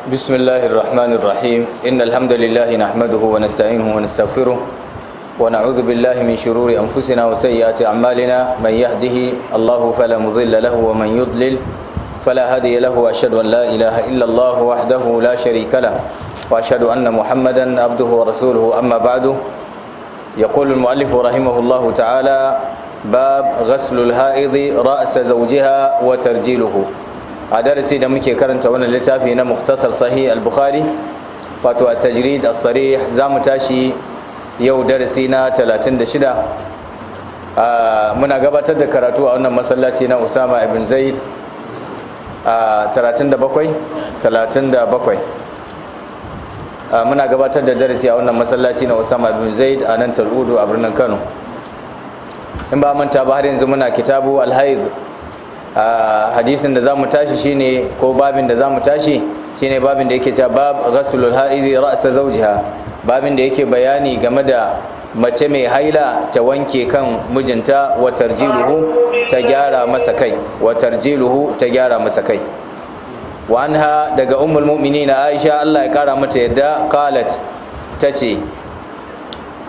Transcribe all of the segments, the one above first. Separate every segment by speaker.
Speaker 1: بسم الله الرحمن الرحيم. إن الحمد لله نحمده ونستعينه ونستغفره ونعوذ بالله من شرور أنفسنا وسيئات أعمالنا. من يهده الله فلا مضل له ومن يضلل فلا هادي له. وأشهد أن لا إله إلا الله وحده لا شريك له وأشهد أن محمدا عبده ورسوله. أما بعد، يقول المؤلف رحمه الله تعالى: باب غسل الحائض رأس زوجها وترجيله. A darasi da muke karanta wannan littafi na Muktasar Sahih Al-Bukhari, wato At-Tajrid As-Sarih, zamu tashi yau darasi na 36. Muna gabatar da karatu a wannan masallaci na Usama ibn Zaid. 37 37. Muna gabatar da darasi a wannan masallaci na Usama ibn Zaid a nan Tal'udu a birnin Kano. In ba manta ba, har yanzu muna Kitabu Al-Haid. Hadisin da zamu tashi shine, ko babin da zamu tashi shine babin da yake cewa bab ghaslul haidi ra'sa zawjiha, babin da yake bayani game da mace mai haila ta wanke kan mijinta, wa tarjiluhu, ta gyara masa kai, wa tarjiluhu, ta gyara masa kai. Wa anha, daga ummul mu'minin Aisha, Allah ya kara mata yadda, qalat, tace: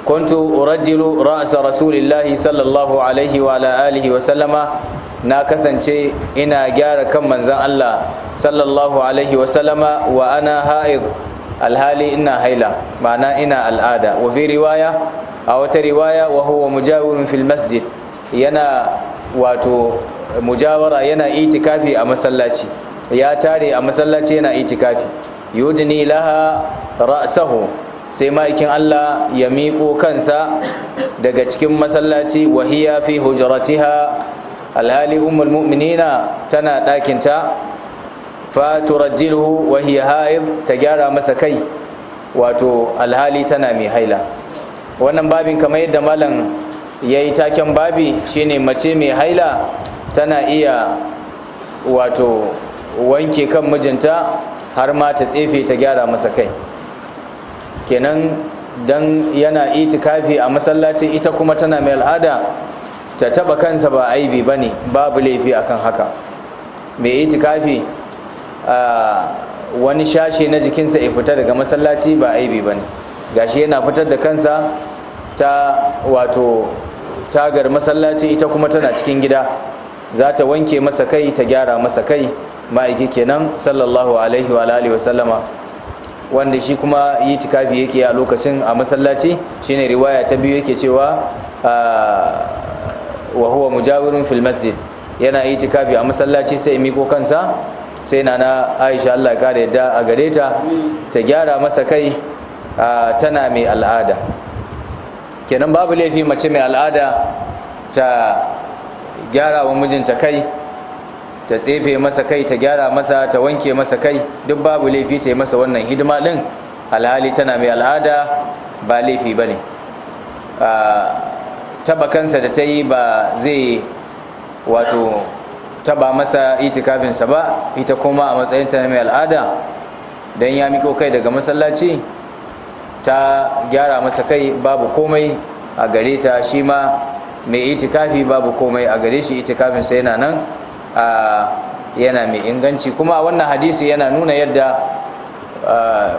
Speaker 1: kuntu urajjilu ra'sa rasulillahi sallallahu alaihi wa ala alihi wa sallama, na kasance ina gyara kan manzan Allah sallallahu alaihi wasallama, wa ana ha'id, alhali ina haila, ma'ana ina al'ada. Wa fi riwaya, a wata riwaya, wa huwa mujawirun fil masjid, yana wato mujawara, yana itikafi a masallaci, ya tare a masallaci yana itikafi. Yudni laha ra'sahu, sai ma'aikin Allah ya miƙo kansa daga cikin masallaci, wa hiya fi hujratiha, alhali ummul mu'minina tana ɗakinta, fa turajjiluhu wa hiya haid, ta gyara masa kai, wato alhali tana mai haila. Wannan babin, kamar yadda malam yayi taken babi, shine mace mai haila tana iya wato wanke kan mijinta, har ma ta tsefe, ta gyara masa kai. Kenan dan yana itikafi a masallaci, ita kuma tana mai al'ada, ta taba kansa ba aibi bane, babu laifi akan haka. Mai itikafi wani shashe na jikinsa ya fita daga masallaci ba aibi bane. Gashi yana fitar da kansa ta wato tagar masallaci, ita kuma tana cikin gida, za ta wanke masa kai, ta gyara masa kai, ma'aiki kenan sallallahu alaihi wa alihi wa sallama. Wanda shi kuma itikafi yake a lokacin a masallaci, shine riwaya ta biyu yake cewa wa huwa mujawirun fil masjid, yana itikafi a masallaci, sai miko kansa, sai nana Aisha, Allah ya kare yadda a gare ta, ta gyara masa kai tana mai al'ada. Kenan babu laifi mace mai al'ada ta gyara wa mijinta kai, ta tsefe masa kai, ta gyara masa, ta wanke masa kai, duk babu laifi ta yi masa wannan hidima din alhali tana mai al'ada, ba laifi bane. Taba kansa da ta yi ba zai wato taba masa itikafinsa ba. Ita kuma a matsayinta na mai al'ada, don ya miko kai daga masallaci ta gyara masa kai, babu komai a gare ta. Shi ma mai itikafi babu komai a gare shi, itikafinsa yana nan yana mai inganci. Kuma wannan hadisi yana nuna yadda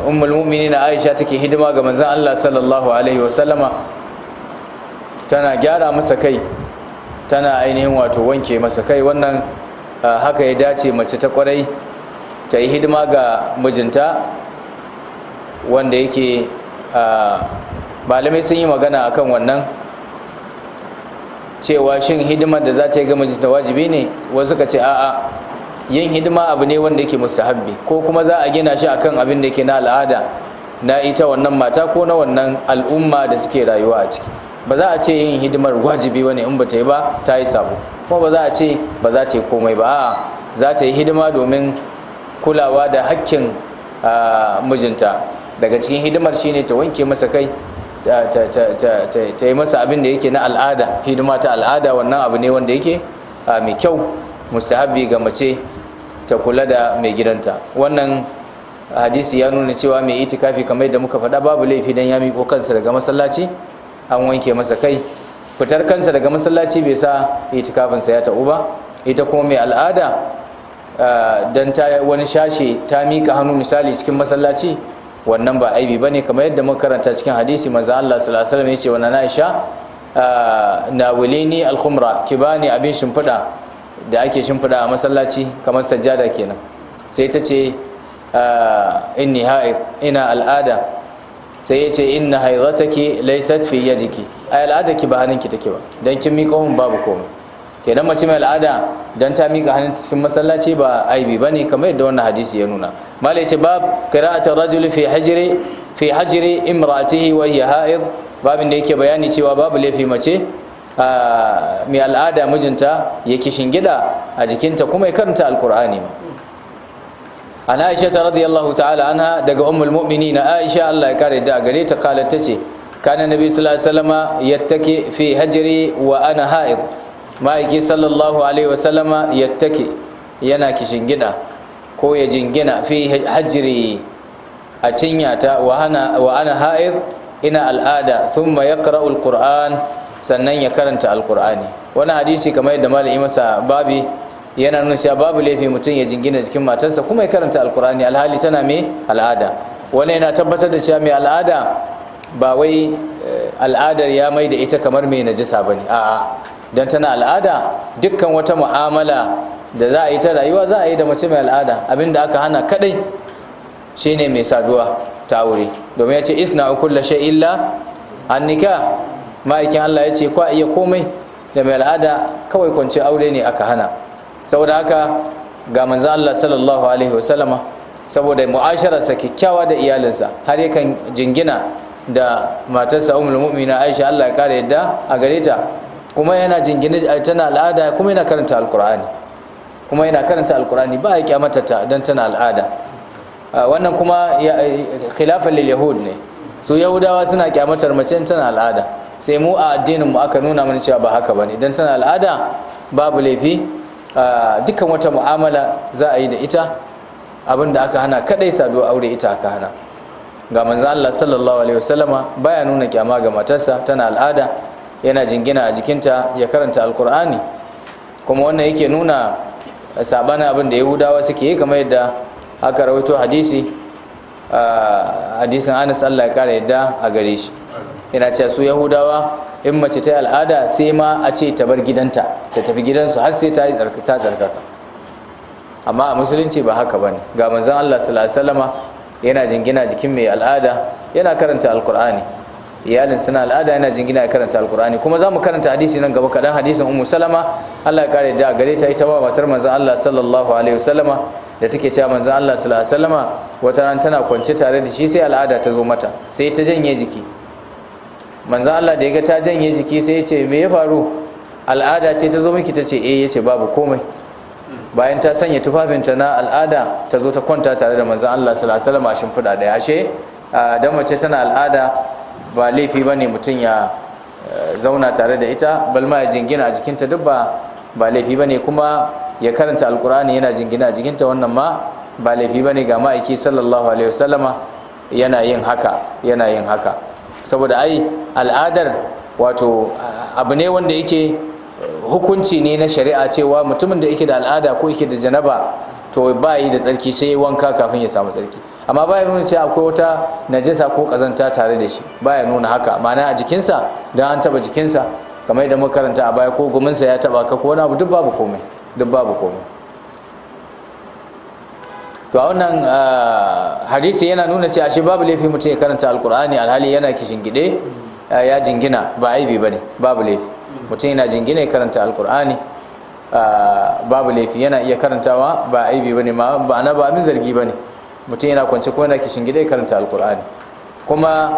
Speaker 1: ummul mu'minin Aisha take hidima ga manzon Allah sallallahu alaihi wasallama, tana gyara masa kai, tana ainihin wato wanke masa kai. Wannan haka ya dace mace ta kwarai ta yi hidima ga mijinta. Wanda yake malamai sun yi magana akan wannan, cewa shin hidimar da za ta yi ga mijinta wajibi ne? Wasu ka ce a'a, yin hidima abu ne wanda yake mustahabbi, ko kuma za a gina shi akan abin da yake na al'ada na ita wannan mata ko na wannan al'umma da suke rayuwa a ciki. Ba za a ce yin hidimar wajibi bane, in ba ta yi ba ta yi sabo, kuma ba za a ce ba za ta yi komai ba. A'a, za ta yi hidima domin kulawa da hakkin mijinta. Daga cikin hidimar shine ta wanke masa kai, ta yi masa abin da yake na al'ada, hidima ta al'ada. Wannan abu ne wanda yake mai kyau, mustahabbi ga mace ta kula da mai gidanta. Wannan hadisi ya nuna cewa mai itikafi, kamar yadda muka faɗa, babu laifi dan ya miƙo kansa daga masallaci an wanke masa kai. Fitar kansa daga masallaci bai sa itikafinsa ya ta'u ba. Ita kuma mai al'ada dan ta wani shashe ta mika hannu misali cikin masallaci, wannan ba aibi bane. Kamar yadda muka karanta cikin hadisi, manzo Allah sallallahu alaihi wasallam yace wa Nana Aisha, nawilini al-khumra, ki bani abin shimfida da ake shimfida a masallaci kamar sajjada kenan. Sai ta ce inni haid, ina al'ada. Sai yace inna haidataki laysat fi yadiki, ai al'adarki ba hannunki take ba, dan kin mika mun babu komai. Kenan mace mai al'ada dan ta mika hannunta cikin masallaci ba aibi bane, kamar yadda wannan hadisi ya nuna. Malai ce bab qira'atu rajul fi hajri imra'atihi wa hiya haid, babin da yake bayani cewa babu laifi mace mai al'ada mijinta ya gida a jikinta kuma ya karanta alkur'ani ma. An Aisha ta radiyallahu ta'ala anha, daga ummul mu'minin Aisha, Allah ya kare da gare ta, qalat, tace kana nabi sallallahu alaihi wasallama yattaki fi hajri wa ana haid, ma'aiki sallallahu alaihi wasallama yattaki, yana gida ko ya jingina, fi hajri, a cinyata, wa ana haid, ina al'ada, thumma yaqra'u alquran, sannan ya karanta alqur'ani. Wani hadisi, kamar yadda malami masa babi, yana nuna cewa babu laifi mutum ya jingina jikin matarsa kuma ya karanta alqur'ani alhali tana mai al'ada. Wani yana tabbatar da cewa mai al'ada ba wai al'adar ya mai da ita kamar mai najasa bane. A'a, dan tana al'ada, dukkan wata mu'amala da za a yi ta rayuwa za a yi da mace mai al'ada. Abinda aka hana kadai shine mai saduwa ta aure, domin ya ce isna'u kulla shay illa annika. Ma'aikin Allah ya ce kwa iya komai da mai al'ada, kawai kwanci aure ne aka hana. Saboda haka ga manzon Allah sallallahu alaihi wasallama, saboda mu'ashararsa kyakkyawa da iyalinsa, har yakan jingina da matarsa ummul mu'mina Aisha, Allah ya kare yadda a gare ta, kuma yana jingina tana al'ada kuma yana karanta alqur'ani, kuma yana karanta alqur'ani, ba ya kyamata ta dan tana al'ada. Wannan kuma khilafan lil yahud ne. Su Yahudawa suna kyamatar mace tana al'ada. Sai mu a addinin mu aka nuna mana cewa ba haka bane. Idan tana al'ada babu laifi, dukkan wata mu'amala za a yi da ita. Abinda aka hana kadai saduwa aure, ita aka hana. Ga manzo Allah sallallahu alaihi wasallama baya nuna kyama ga matarsa tana al'ada, yana jingina a jikinta ya karanta alkur'ani. Kuma wannan yake nuna sabanin abin da Yahudawa suke yi, kamar yadda aka rawaito hadisi, hadisin Anas, Allah ya kara yadda a gare shi, yana cewa su Yahudawa in mace ta yi al'ada sai ma a ce ta bar gidanta ta tafi gidansu har sai ta yi ta tsarkaka. Amma a musulunci ba haka bane. Ga manzon Allah sallallahu alaihi wasallama yana jingina jikin mai al'ada yana karanta alkur'ani. Iyalin suna al'ada, yana jingina ya karanta alkur'ani. Kuma za mu karanta hadisi nan gaba kaɗan, hadisin Ummu Salama, Allah ya kare da gare ta, ita ba matar manzon Allah sallallahu alaihi wasallama, da take cewa manzon Allah sallallahu alaihi wasallama wata ran tana kwance tare da shi sai al'ada ta zo mata, sai ta janye jiki. Manzon Allah da ya ga ta janye jiki sai ya ce, "Me ya faru? Al'ada ce ta zo miki?" Ta ce, "Eh." Ya ce, "Babu komai." Bayan ta sanya tufafinta na al'ada ta zo ta kwanta tare da manzon Allah sallallahu alaihi wasallam a shimfiɗa ɗaya. Ashe dan mace tana al'ada ba laifi bane mutum ya zauna tare da ita, balma ya jingina a jikinta, duk ba laifi bane. Kuma ya karanta alkur'ani yana jingina a jikinta, wannan ma ba laifi bane. Ga ma'aiki sallallahu alaihi wasallama yana yin haka, yana yin haka, saboda ai al'adar wato abu ne wanda yake hukunci ne na shari'a cewa mutumin da yake da al'ada ko yake da janaba to ba yi da tsarki, sai wanka kafin ya samu tsarki. Amma baya nuna cewa akwai wata najasa ko kazanta tare da shi, baya nuna haka. Ma'ana a jikinsa, dan an taba jikinsa, kamar yadda muka karanta a baya, ko guminsa ya taba ka ko wani abu, duk babu komai, duk babu komai. To a wannan hadisi yana nuna cewa shi babu laifi mutum ya karanta alkur'ani alhali yana kishingide, ya jingina, ba aibi bane. Babu laifi mutum yana jingina ya karanta alkur'ani, babu laifi, yana iya karantawa, ba aibi bane ma, ba na ba amin zargi bane mutum yana kwance ko yana kishingide ya karanta alkur'ani. Kuma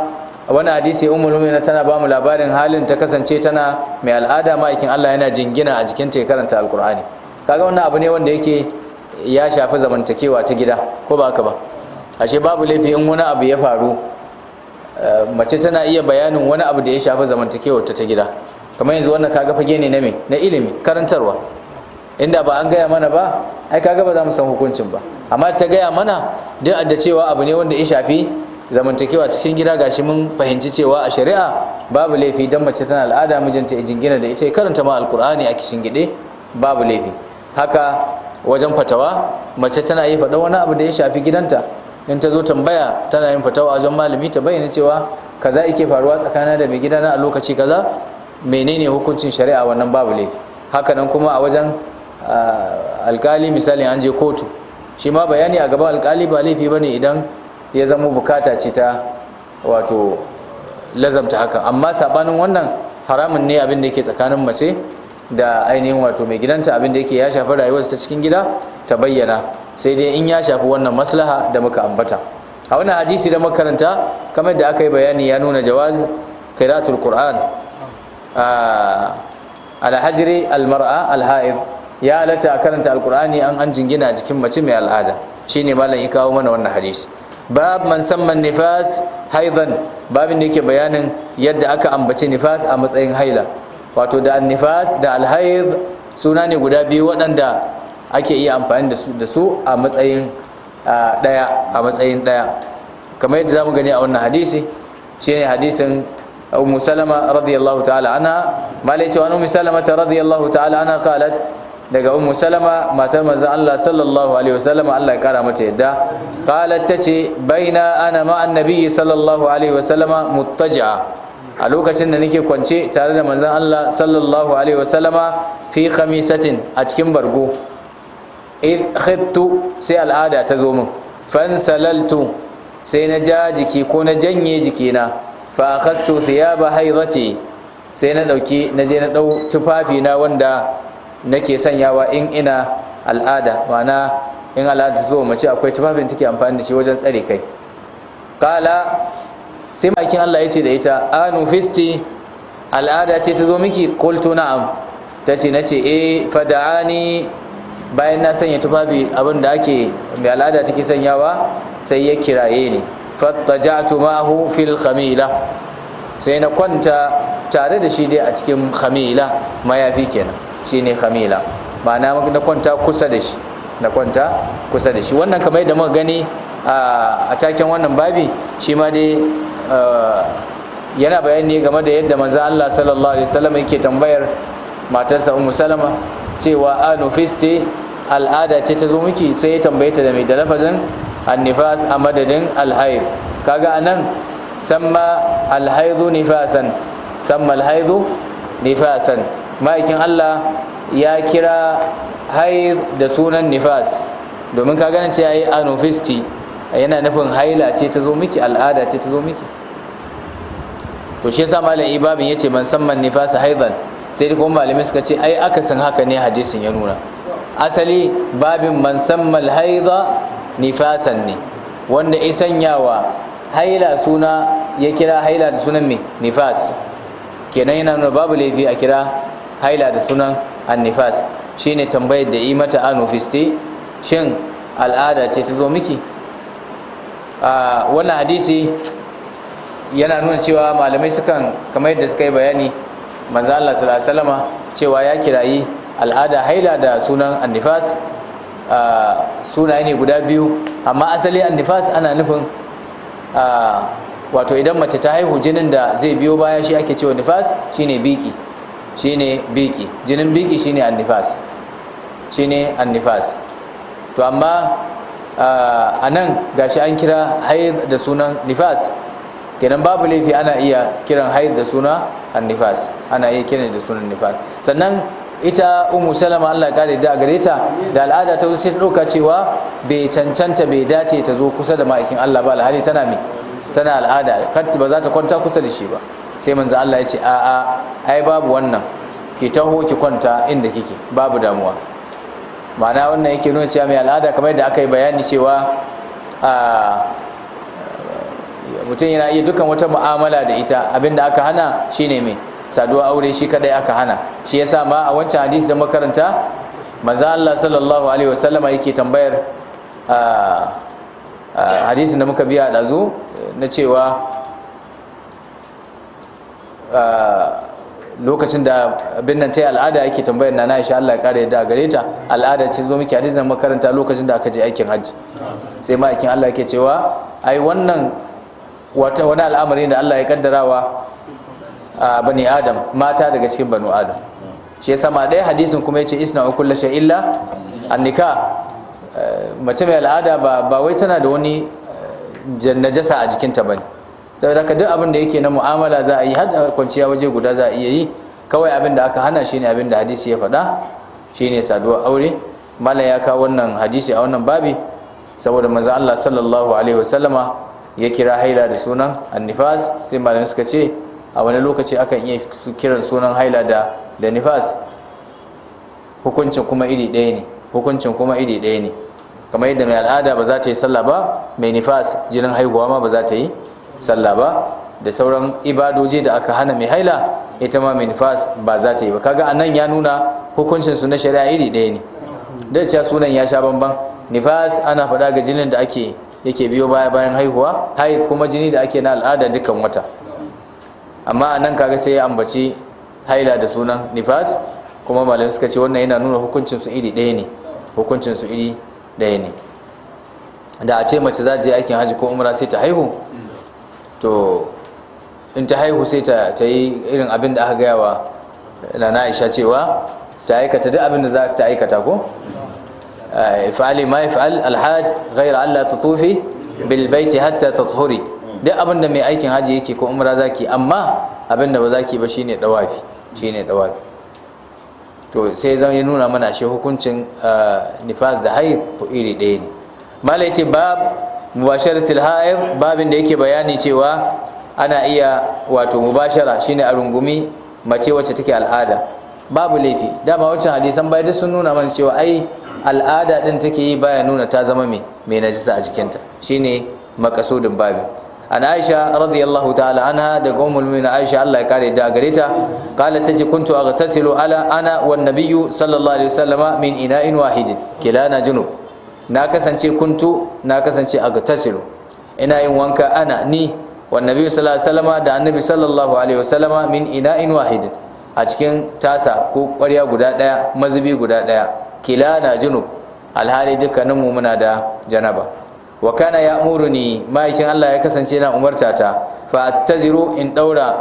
Speaker 1: wani hadisi, ummul mu'minin tana ba mu labarin halin ta kasance tana mai al'ada, ma'aikin Allah yana jingina a jikinta ya karanta alkur'ani. Kaga wannan abu ne wanda yake ya shafi zamantakewa ta gida, ko ba haka ba? Ashe babu laifi in wani abu ya faru, mace tana iya bayanin wani abu da ya shafi zamantakewa ta gida. Kamar yanzu wannan kaga fage ne na me, na ilimi, karantarwa. Inda ba an gaya mana ba, ai kaga ba za mu san hukuncin ba. Amma ta gaya mana, duk da cewa abu ne wanda ya shafi zamantakewa cikin gida, gashi mun fahimci cewa a shari'a babu laifi dan mace tana al'ada mijinta ya jingina da ita ya karanta ma alkur'ani a kishin gide, babu laifi. Haka wajen fatawa mace tana yi faɗa wani abu da ya shafi gidanta. In ta zo tambaya tana yin fatawa wajen malami ta bayyana cewa kaza yake faruwa tsakanin da mai gidana a lokaci kaza, menene hukuncin shari'a, wannan babu laifi. Haka nan kuma a wajen alkali, misali an je kotu, shi ma bayani a gaban alkali ba laifi bane idan ya zama bukata ce ta wato lazamta haka. Amma sabanin wannan haramun ne abin da yake tsakanin mace da ainihin wato mai gidanta, abin da yake ya shafi rayuwarsa ta cikin gida ta bayyana, sai dai in ya shafi wannan maslaha da muka ambata. A wannan hadisi da makaranta kamar da aka yi bayani ya nuna jawaz qira'atul qur'an ala hajri almar'a alha'id, ya halatta a karanta alqur'ani an jingina jikin mace mai al'ada. Shine malam ya kawo mana wannan hadisi. Bab man samma nifas haidan, babin da yake bayanin yadda aka ambaci nifas a matsayin haila. Wato da nifas da alhaid suna ne guda biyu waɗanda ake iya amfani da su a matsayin ɗaya, a matsayin ɗaya, kamar yadda zamu gani a wannan hadisi. Shine hadisin Ummu Salama radiyallahu ta'ala anha. Malai cewa Ummu Salama radiyallahu ta'ala anha qalat, daga Ummu Salama matar manzon Allah sallallahu alaihi wasallam, Allah ya kara mata yadda, qalat tace baina ana ma annabi sallallahu alaihi wasallama muttaji'a, a lokacin da nake kwance tare da manzon Allah sallallahu alaihi wasallama fi khamisatin, a cikin bargo, id khittu, sai al'ada ta zo min, fansalaltu, sai na ja jiki ko na janye jikina, fa akhastu thiyaba haidati, sai na dauki na je na dau tufafi na wanda nake sanyawa in ina al'ada, ma'ana in al'ada ta zo mace akwai tufafin take amfani da shi wajen tsare kai. Qala, sai makin Allah yace da ita, anu fisti, al'ada ce ta zo miki? Qultu na'am, tace nace eh. Fada'ani, bayan na sanya tufafi abin da ake mai al'ada take sanyawa, sai ya kiraye ni, fattaja'tu ma'ahu fil khamila, sai na kwanta tare da shi dai a cikin khamila, mayafi kenan, shine khamila, ma'ana na kwanta kusa da shi, na kwanta kusa da shi. Wannan kamar yadda muka gani a taken wannan babi, shi ma dai yana bayani game da yadda manzo Allah sallallahu alaihi wasallam yake tambayar matarsa Ummu Salama cewa anufisti, al'ada ce ta zo miki? Sai ya tambaye ta da mai da lafazin annifas a madadin alhaid. Kaga anan samma alhaidu nifasan, samma alhaidu nifasan, ma'aikin Allah ya kira haid da sunan nifas, domin ka ganin ce yayi anufisti yana nufin haila ce ta zo miki, al'ada ce ta zo miki. To shi yasa malam ibabin yace man samman nifasa haidan, sai dai kuma malamai suka ce ai akasin haka ne hadisin ya nuna. Asali babin man sammal haida nifasan ne, wanda ya sanyawa haila suna, ya kira haila da sunan me nifas, kenan yana nuna babu laifi a kira haila da sunan annifas. Shine tambayar da yi mata anufisti, shin al'ada ce ta zo miki? Wannan hadisi yana nuna cewa malamai sukan kamar yadda suka yi bayani, manzo Allah sallallahu alaihi wasallama cewa ya kirayi al'ada haila da sunan annifas, sunaye ne guda biyu, amma asali annifas ana nufin wato idan mace ta haihu jinin da zai biyo baya shi ake cewa nifas, shine biki, shine biki, jinin biki shine annifas, shine annifas. To amma a nan gashi an kira haid da sunan nifas, kenan babu laifi ana iya kiran haid da suna annifas, ana iya kiran da sunan nifas. Sannan ita Ummu Salama Allah ya kare da gare ta, da al'ada ta zo sai ta dauka cewa bai cancanta bai dace ta zo kusa da ma'aikin Allah ba, alhali tana me tana al'ada, kar ba za ta kwanta kusa da shi ba. Sai manzo Allah ya ce a a ai babu wannan, ki taho ki kwanta inda kike, babu damuwa. Ma'ana wannan yake nuna cewa mai al'ada kamar yadda aka yi bayani cewa mutum yana iya dukkan wata mu'amala da ita, abinda aka hana shine mai saduwa aure shi kadai aka hana. Shi yasa ma a wancan hadisi da makaranta manzo Allah sallallahu alaihi wasallama yake tambayar hadisin da muka biya dazu na cewa lokacin da abin nan ta yi al'ada yake tambayar na Aisha Allah ya kare yadda a gare ta, al'ada ce zo miki, hadisin makaranta lokacin da aka je aikin hajji. Sai ma'aikin Allah yake cewa ai wannan wata wani al'amari da Allah ya kaddarawa a bani Adam, mata daga cikin banu Adam. Shi yasa ma ɗaya hadisin kuma yace isna'u kullu shay illa Annika mace mai al'ada ba wai tana da wani najasa a jikinta bane. Saboda haka duk abin da yake na mu'amala za a yi, har kwanciya waje guda za a iya yi. Kawai abin da aka hana shine abin da hadisi ya faɗa, shine saduwar aure. Malam ya kawo wannan hadisi a wannan babi saboda manzo Allah sallallahu alaihi wasallama ya kira haila da sunan annifas. Sai malamai suka ce a wani lokaci akan iya kiran sunan haila da nifas, hukuncin kuma iri ɗaya ne, hukuncin kuma iri ɗaya ne. Kamar yadda mai al'ada ba za ta yi sallah ba, mai nifas jinin haihuwa ma ba za ta yi sallah ba, da sauran ibadoji da aka hana mai haila ita ma mai nifas ba za ta yi ba. Kaga anan ya nuna hukuncin su na shari'a iri ɗaya ne, da cewa sunan ya sha bamban. Nifas ana faɗa ga jinin da ake yake biyo baya bayan haihuwa, haid kuma jini da ake na al'ada dukkan wata. Amma anan kaga sai ya ambaci haila da sunan nifas, kuma malamai suka ce wannan yana nuna hukuncin su iri ɗaya ne, hukuncin su iri ɗaya ne. Da a ce mace za ta je aikin haji ko umra sai ta haihu, to in ta haihu sai ta yi irin abin da aka gaya wa Nana Aisha cewa ta aikata duk abin da za ta aikata ko if'ali ma if'al alhaj ghayra an la tatufi bil baiti hatta tathuri. Duk abin da mai aikin haji yake ko umra zaki, amma abin da ba zaki ba shine dawafi, shine dawafi. To sai zan ya nuna mana shi hukuncin nifas da haid ko iri ɗaya ne. Malai ce bab mubasharatul haid, babin da yake bayani cewa ana iya wato mubashara shine a rungumi mace wacce take al'ada, babu laifi. Dama wancan hadisan bai duk sun nuna mana cewa ai al'ada din take yi baya nuna ta zama mai najisa a jikinta, shine makasudin babin. An Aisha radiyallahu ta'ala anha, daga ummul mu'minin Aisha Allah ya kare da gare ta, qalat tace kuntu aghtasilu ala ana wan nabiyyu sallallahu alaihi wasallama min ina'in wahidin kilana junub. Na kasance kuntu na kasance aghtasilu ina yin wanka ana ni wan nabiyyu sallallahu alaihi wasallama da annabi sallallahu alaihi wasallama min ina'in wahidin a cikin tasa ko ƙwarya guda ɗaya, mazubi guda ɗaya, kilana junub, alhali dukkaninmu muna da janaba. Wa kana ya'muruni, ma'aikin Allah ya kasance yana umarta ta, fa attaziru in daura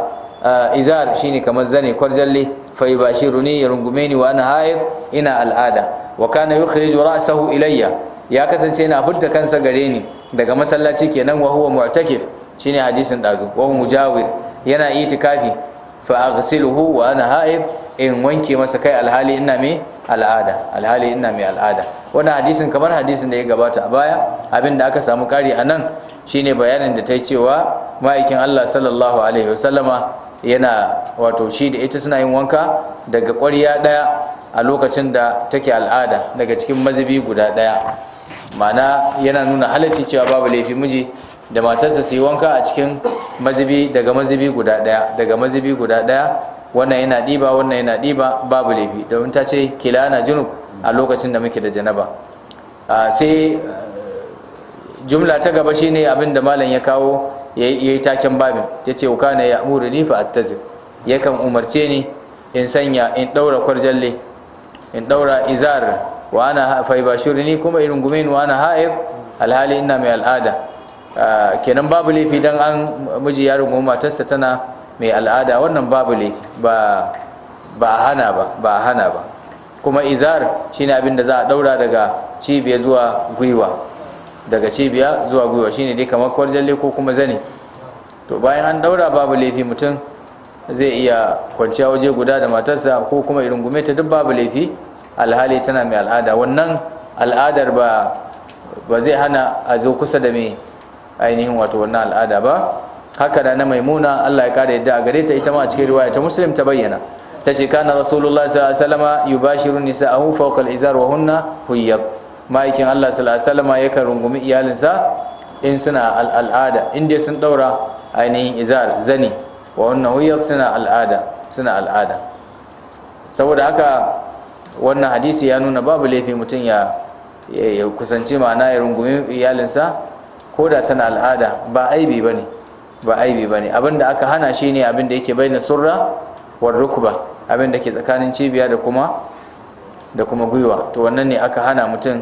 Speaker 1: izar shine kamar zane kwarjalle, fa yubashiruni ya rungume ni wa ana haid ina al'ada. Wa kana yukhriju ra'sahu ilayya, ya kasance yana furta kansa gare ni daga masallaci kenan, wa huwa mu'takif shine hadisin dazu, wa huwa mujawir yana itikafi, fa aghsiluhu wa ana haid in wanke masa kai alhali ina mai al'ada, alhali ina mai al'ada. Wannan hadisin kamar hadisin da ya gabata a baya, abin da aka samu kari a nan shine bayanin da ta yi cewa ma'aikin Allah sallallahu alaihi wasallama yana wato shi da ita suna yin wanka daga ƙwarya ɗaya a lokacin da take al'ada, daga cikin mazubi guda ɗaya. Ma'ana yana nuna halacci cewa babu laifi miji da matarsa su yi wanka a cikin mazubi daga mazubi guda ɗaya, daga mazubi guda ɗaya, wannan yana ɗiba wannan yana ɗiba, babu laifi, domin ta ce kilana junub a lokacin da muke da janaba. Sai jumla ta gaba shine abin da malam ya kawo yayi taken babin, ya ce kana ya amuru ni fa attazir, yakan umarce ni in sanya in ɗaura kwarjalle, in ɗaura izar, wa ana fa yubashiruni kuma irin gumin wa ana haid alhali ina mai al'ada. Kenan babu laifi dan an miji ya rungumi matarsa tana mai al'ada, wannan babu laifi, ba hana ba, ba hana ba. Kuma izar shine abin da za a daura daga cibiya zuwa gwiwa, daga cibiya zuwa gwiwa shine dai kamar kwarjalle ko kuma zani. To bayan an daura babu laifi mutum zai iya kwanciya waje guda da matarsa ko kuma irin gume ta, duk babu laifi alhali tana mai al'ada. Wannan al'adar ba zai hana a zo kusa da mai ainihin wato wannan al'ada ba. Haka da na Maimuna Allah ya kare yadda a gare ta, ita ma a cikin riwaya ta Muslim ta bayyana, ta ce kana Rasulullah sallallahu alaihi wasallama yubashiru nisa'ahu fawqa al-izar wa hunna huyyab. Ma'aikin Allah sallallahu alaihi wasallama yakan rungumi iyalinsa in suna al'ada, in dai sun daura ainihin izar zani, wa hunna huyyab suna al'ada, suna al'ada. Saboda haka wannan hadisi ya nuna babu laifi mutum ya kusanci ma'ana ya rungumi iyalinsa ko da tana al'ada, ba aibi bane, ba aibi bane. Abinda aka hana shine abin da yake baina surra war rukba, abin da ke tsakanin cibiya da kuma gwiwa, to wannan ne aka hana mutum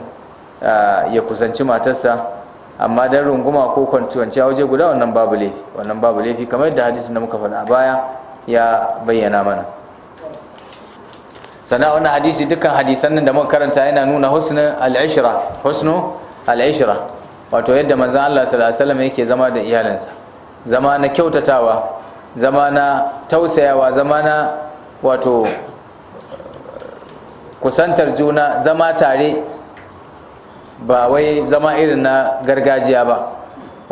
Speaker 1: ya kusanci matarsa. Amma dan runguma ko kwanciya waje guda wannan babu laifi, wannan babu laifi kamar yadda hadisin da muka faɗa a baya ya bayyana mana. Sannan wannan hadisi, dukkan hadisan nan da muka karanta yana nuna husnu al-ishra, husnu al-ishra, wato yadda manzon Allah sallallahu alaihi wasallam yake zama da iyalinsa, zama na kyautatawa, zama na tausayawa, zama na wato kusantar juna, zama tare, ba wai zama irin na gargajiya ba.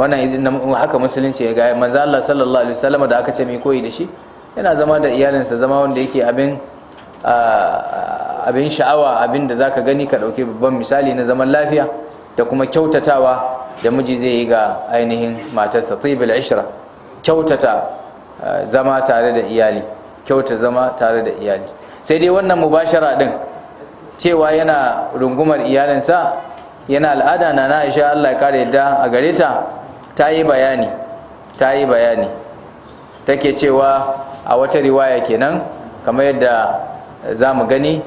Speaker 1: Wannan haka musulunci ya ga manzo Allah sallallahu alaihi wasallam da aka ce mai koyi da shi, yana zama da iyalinsa zama wanda yake abin sha'awa, abin da zaka gani ka dauke babban misali na zaman lafiya da kuma kyautatawa da miji zai yi ga ainihin matarsa. Tibul ishra, kyautata zama tare da iyali, kyauta zama tare da iyali. Sai dai wannan mubashara din cewa yana rungumar iyalinsa yana al'ada, na Aisha Allah ya kare yadda a gare ta, ta yi bayani take cewa a wata riwaya kenan, kamar yadda za mu gani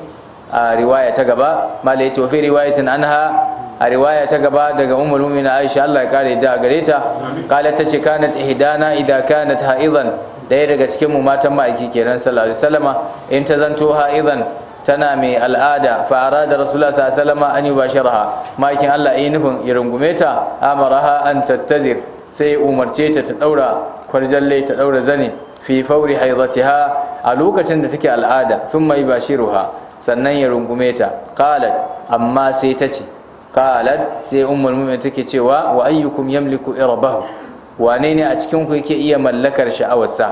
Speaker 1: a riwaya ta gaba. Mala ya ce wa fi riwayatin anha, a riwaya ta gaba daga ummul mu'minin Aisha Allah ya kare yadda a gare ta, qalat tace kanat ihdana idha kanat ha'idan, daya daga cikin mu matan ma'aiki kenan sallallahu alaihi wasallama, in ta zanto ha'idan tana mai al'ada, fa arada rasulullah sallallahu alaihi wasallama an yubashiraha, ma'aikin Allah yi nufin ya rungume ta, amaraha an tattazir, sai umarce ta ta daura kwarjalle, ta daura zane, fi fauri haidatiha, a lokacin da take al'ada, thumma yubashiruha, sannan ya rungume ta. Qalat, amma sai ta ce, qalat sai ummul mu'minin take cewa wa ayyukum yamliku irbahu, wane ne a cikin ku yake iya mallakar sha'awarsa?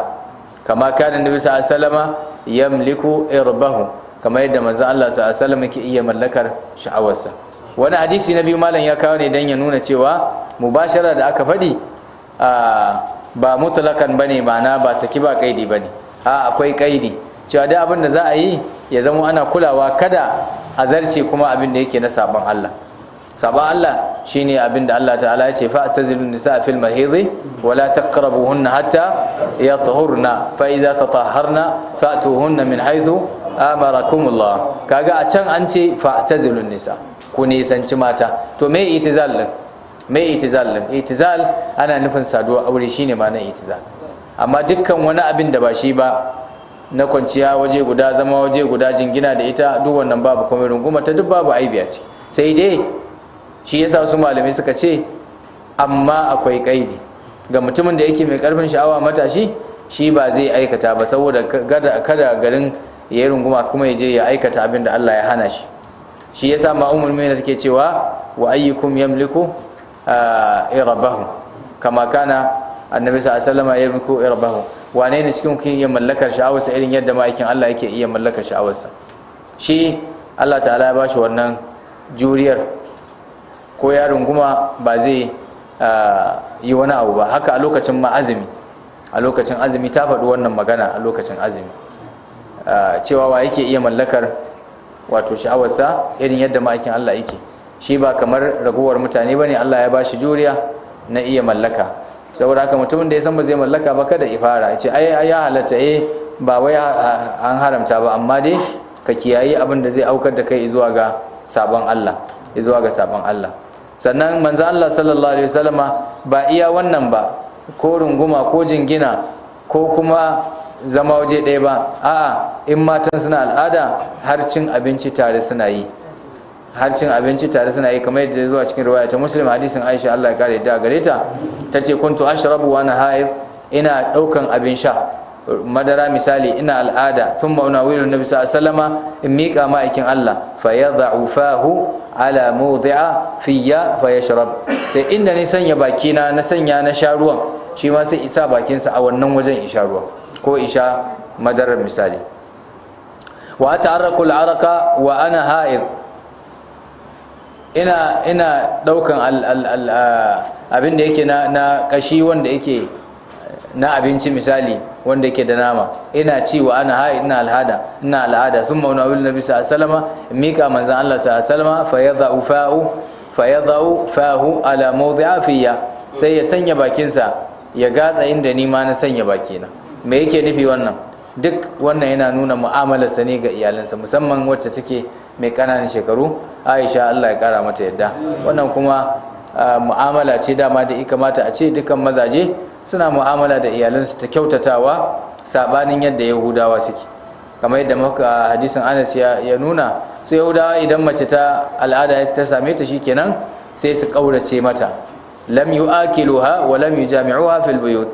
Speaker 1: Kama kana nabi sallallahu alaihi wasallama yamliku irbahu, kamar yadda manzo Allah sallallahu alaihi wasallam yake iya mallakar sha'awarsa. Wani hadisi na biyu malam ya kawo ne dan ya nuna cewa mubashara da aka faɗi ba mutlakan bane, ma'ana ba saki ba kaidi bane, a akwai kaidi cewa duk abin da za a yi ya zama ana kulawa kada a zarce kuma abin da yake na sabon Allah. Sabon Allah shine abin da Allah ta'ala ya ce fa'tazilun nisa fil mahidhi wala taqrabuhunna hatta yatahurna fa idza tatahharna fa'tuhunna min haythu amarakumullah. Kaga a can an ce fa'tazilun nisa, ku nisanci mata. To me itizal din? Me itizal din? Itizal ana nufin saduwa aure, shine ma'anar itizal. Amma dukkan wani abin da ba shi ba, na kwanciya waje guda, zama waje guda, jingina da ita, duk wannan babu komai, runguma ta duk babu aibiya ce. Sai dai shi yasa su malamai suka ce amma akwai kaidi ga mutumin da yake mai karfin sha'awa matashi, shi ba zai aikata ba saboda kada garin ya yi runguma kuma ya je ya aikata abin da Allah ya hana shi. Shi yasa ma ummul mu'minin take cewa wa ayyukum yamliku irabahu, kama kana annabi sallallahu alaihi wasallam yamliku irabahu, wane ne cikin ku iya mallakar sha'awarsa irin yadda ma'aikin Allah yake iya mallakar sha'awarsa? Shi Allah ta'ala ya bashi wannan juriyar, ko ya runguma ba zai yi wani abu ba. Haka a lokacin ma azumi, a lokacin azumi ta faɗi wannan magana a lokacin azumi, cewa wa yake iya mallakar wato sha'awarsa irin yadda ma'aikin Allah yake. Shi ba kamar ragowar mutane bane, Allah ya bashi juriya na iya mallaka. Saboda haka mutumin da ya san ba zai mallaka ba kada ya fara ya ce ai ya halatta, ba wai an haramta ba, amma dai ka kiyayi abin da zai aukar da kai zuwa ga sabon Allah, zuwa ga sabon Allah. Sannan manzo Allah sallallahu alaihi wasallama ba iya wannan ba, ko runguma ko jingina ko kuma zama waje ɗaya ba, a'a in matan suna al'ada har cin abinci tare suna yi, har cin abinci tare suna yi, kamar yadda zuwa cikin riwaya ta Muslim, hadisin Aisha Allah ya kare ta gare ta, tace kuntu ashrabu wa ana haid, ina daukan abin sha madara misali, ina al'ada, thumma unawilu nabi sallallahu alaihi wasallama, in miƙa ma'aikin Allah, fa yad'u fahu ala mawdi'a fiyya fa yashrab, sai inda ni sanya bakina na sanya na sha ruwan, shi ma sai isa bakinsa a wannan wajen isha ruwan ko isha madarar misali. Wa ta'arraku al'araka wa ana ha'id, ina daukan abin da yake na kashi wanda yake na abinci misali wanda yake da nama, ina ci wa ana ha'id, ina al'ada, ina al'ada, thumma unawilu nabi sallallahu alaihi wasallama, mika manzon Allah sallallahu alaihi wasallama, fa yadha'u fahu ala mawdi'a fiyya, sai ya sanya bakinsa ya gatsa inda ni ma na sanya bakina. Me yake nufi wannan? Duk wannan yana nuna mu'amalarsa ne ga iyalansa, musamman wacce take mai ƙananan shekaru, Aisha Allah ya kara mata yadda. Wannan kuma mu'amala ce dama da ya kamata a ce dukkan mazaje suna mu'amala da iyalansu ta kyautatawa, sabanin yadda Yahudawa suke. Kamar yadda muka hadisin Anas ya nuna, su Yahudawa idan mace ta al'ada ta same ta shikenan sai su kaurace mata. Lam yu'akiluha wa lam yujami'uha fil buyut,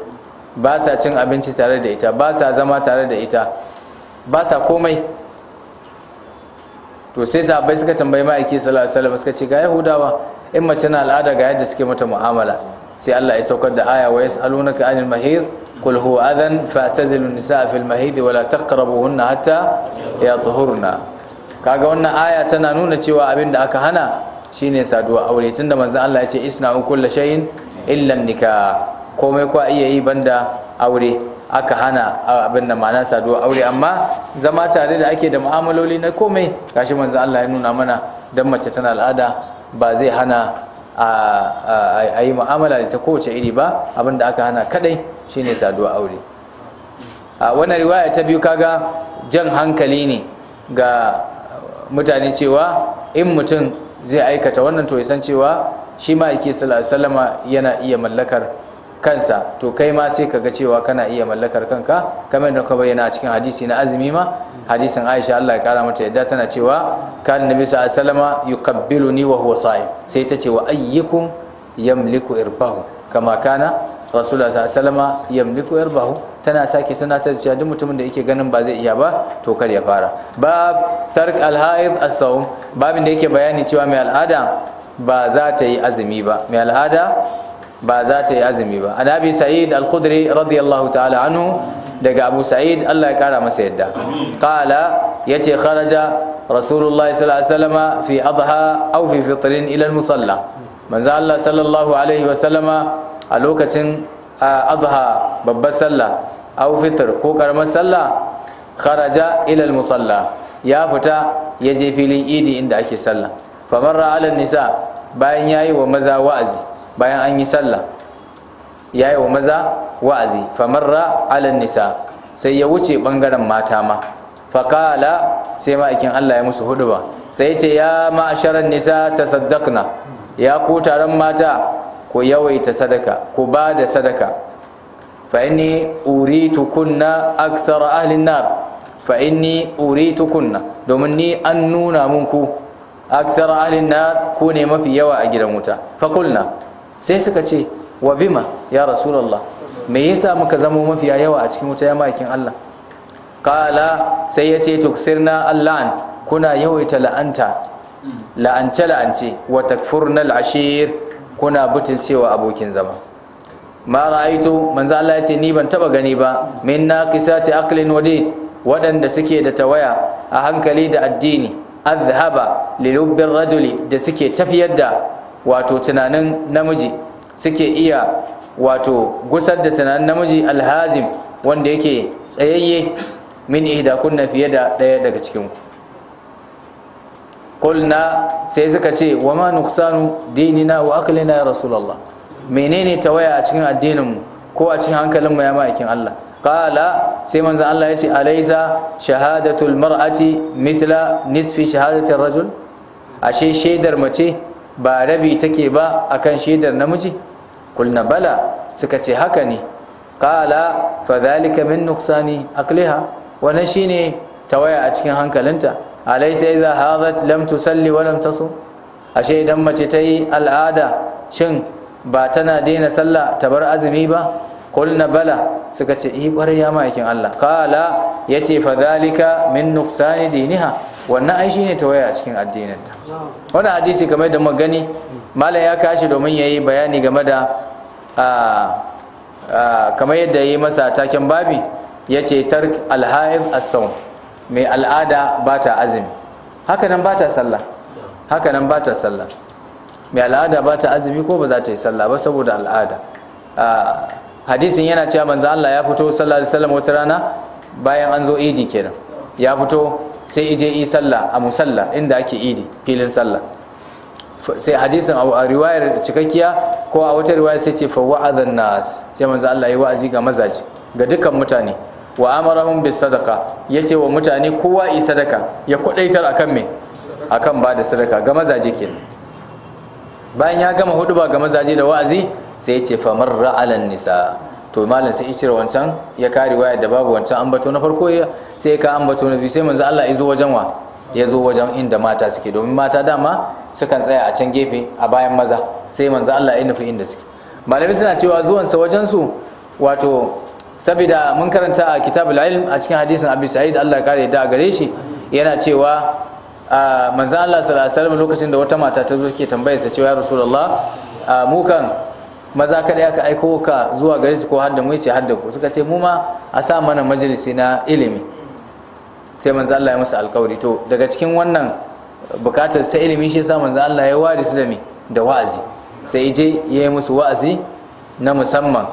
Speaker 1: ba sa cin abinci tare da ita, ba sa zama tare da ita, ba sa komai. To sai sahabbai suka tambayi ma'aiki sallallahu alaihi wasallam, suka ce ga Yahudawa in mace na al'ada ga yadda suke mata mu'amala. Sai Allah ya saukar da aya, wa yas'alunaka anil mahid qul huwa adhan fa'tazilu an-nisaa fil mahid wa la taqrabuhunna hatta yatahurna. Kaga wannan aya tana nuna cewa abin da aka hana shine saduwa aure, tunda manzon Allah ya ce isna'u kullu shay'in illa an-nikah, komai kwa iya yi banda aure. Aka hana abin da ma'ana saduwa aure, amma zama tare da ake da mu'amaloli na komai, gashi manzon Allah ya nuna mana dan mace tana al'ada ba zai hana a yi mu'amala da ta kowace iri ba, abin da aka hana kadai shine saduwa aure. A wannan riwaya ta biyu kaga jan hankali ne ga mutane cewa in mutum zai aikata wannan to ya san cewa shi ma yake sallallahu alaihi wasallama yana iya mallakar kansa, to kai ma sai kaga cewa kana iya mallakar kanka, kamar da ka bayyana a cikin hadisi na azumi ma, hadisin Aisha Allah ya kara mata yadda tana cewa kan nabi sallallahu alaihi wasallama yuqabbiluni wa huwa sa'im, sai ta ce wa ayyukum yamliku irbahu kama kana rasulullah sallallahu alaihi wasallama yamliku irbahu. Tana sake tunatar da cewa duk mutumin da yake ganin ba zai iya ba to kar ya fara. Bab tark al-haid as-sawm, babin da yake bayani cewa mai al'ada ba za ta yi azumi ba, mai al'ada ba za ta yi azumi ba. An Abi Sa'id al-Khudri radiyallahu ta'ala anhu, daga Abu Sa'id Allah ya kara masa yadda, qala yace kharaja Rasulullah sallallahu alaihi wasallama fi adha aw fi fitrin ila al-musalla. Manzo Allah sallallahu alaihi wasallama a lokacin adha babbar sallah aw fitr ko karamar sallah, kharaja ila al-musalla, ya fita ya je filin idi inda ake sallah. Famarra ala nisa, bayan yayi wa maza wa'azi, bayan an yi sallah yayi wa maza wa'azi, famarra ala nisa, sai ya wuce bangaren mata ma. Faqala, sai ma'aikin Allah ya musu huduba, sai ya ce ya ma'asharan nisa tasaddaqna, ya ku taron mata ku yawaita sadaka, ku ba da sadaka. Fa inni uritukunna akthara ahli an-nar, fa inni uritukunna, domin ni an nuna mun ku akthara ahli an-nar, ku ne mafi yawa a gidan wuta. Fa qulna, sai suka ce wa bima ya rasulullah, me yasa muka zamo mafi yawa a cikin wuta ya ma'aikin Allah? Qala, sai yace tukthirna allan, kuna yawaita la'anta, la'ance la'ance, wa takfurna al-ashir, kuna butulcewa abokin zama. Ma ra'aitu, manzo Allah yace ni ban taba gani ba, min naqisati aqlin wa din, waɗanda suke da tawaya a hankali da addini, azhaba lilubbir rajuli, da suke tafiyar da wato tunanin namiji, suke iya wato gusar da tunanin namiji alhazim, wanda yake tsayayye, min ihda kunna, fiye da ɗaya daga cikin ku. Qulna, sai suka ce wa ma nuqsanu dinina wa aqlina ya rasulullah, menene tawaya a cikin addininmu ko a cikin hankalinmu ya ma'aikin Allah? Qala, sai manzon Allah ya ce alaysa shahadatul mar'ati mithla nisfi shahadati rajul, ashe shaidar mace ba rabi take ba akan shaidar namiji? Kulna bala, suka ce haka ne. Qala, fadhalika min nuqsani aqliha, wannan shine tawaya a cikin hankalinta. Alaysa idha hadat lam tusalli wa lam tasum, ashe idan mace ta yi al'ada shin ba tana daina sallah ta bar azumi ba? Kulna bala, suka ce eh kwarai ya ma'aikin Allah. Qala, yace fadhalika min nuqsani diniha, wannan ai shine tawaya a cikin addininta. Wannan hadisi kamar da muka gani malam ya kashi domin yayi bayani game da kamar yadda yayi masa taken babi, yace tark al-haid as-sawm, mai al'ada ba ta azumi, haka nan ba ta sallah, haka nan ba ta sallah. Mai al'ada ba ta azumi ko ba za ta yi sallah ba saboda al'ada. Hadisin yana cewa manzo Allah ya fito sallallahu alaihi wasallam wata rana bayan an zo idi kenan, ya fito sai ije yi sallah a musalla inda ake idi, filin sallah. Sai hadisin a riwayar cikakkiya ko a wata riwaya sai ce fa wa'adhan nas, sai manzo Allah ya wa'azi ga mazaje, ga dukkan mutane, wa amarahum bis sadaqa, yace wa mutane kowa yi sadaka, ya kwadaitar akan me, akan ba da sadaka ga mazaje kenan. Bayan ya gama huduba ga mazaje da wa'azi, sai yace fa marra alan nisa, To malam sai ishira wancan ya kare waya da babu wancan ambato na farko, sai ka ambato na biyu. Sai manzo Allah ya zo wajen wa, ya zo wajen inda mata suke, domin mata dama sukan tsaya a can gefe a bayan maza. Sai manzo Allah ya nufi inda suke. Malami suna cewa zuwansa wajen su, wato saboda mun karanta a kitabul ilm a cikin hadisin Abi Sa'id, Allah ya kare da gare shi, yana cewa manzo Allah sallallahu alaihi wasallam lokacin da wata mata ta zo ke tambayar sa cewa ya Rasulullah, mu kan maza kada aka aiko ka zuwa gare su ko har da mu? Yace har da ku. Suka ce mu ma a sa mana majalisi na ilimi. Sai manzo Allah ya musu alƙawari. To daga cikin wannan bukatar ta ilimi shi yasa manzo Allah ya ware su da me, da wa'azi. Sai je ya yi musu wa'azi na musamman,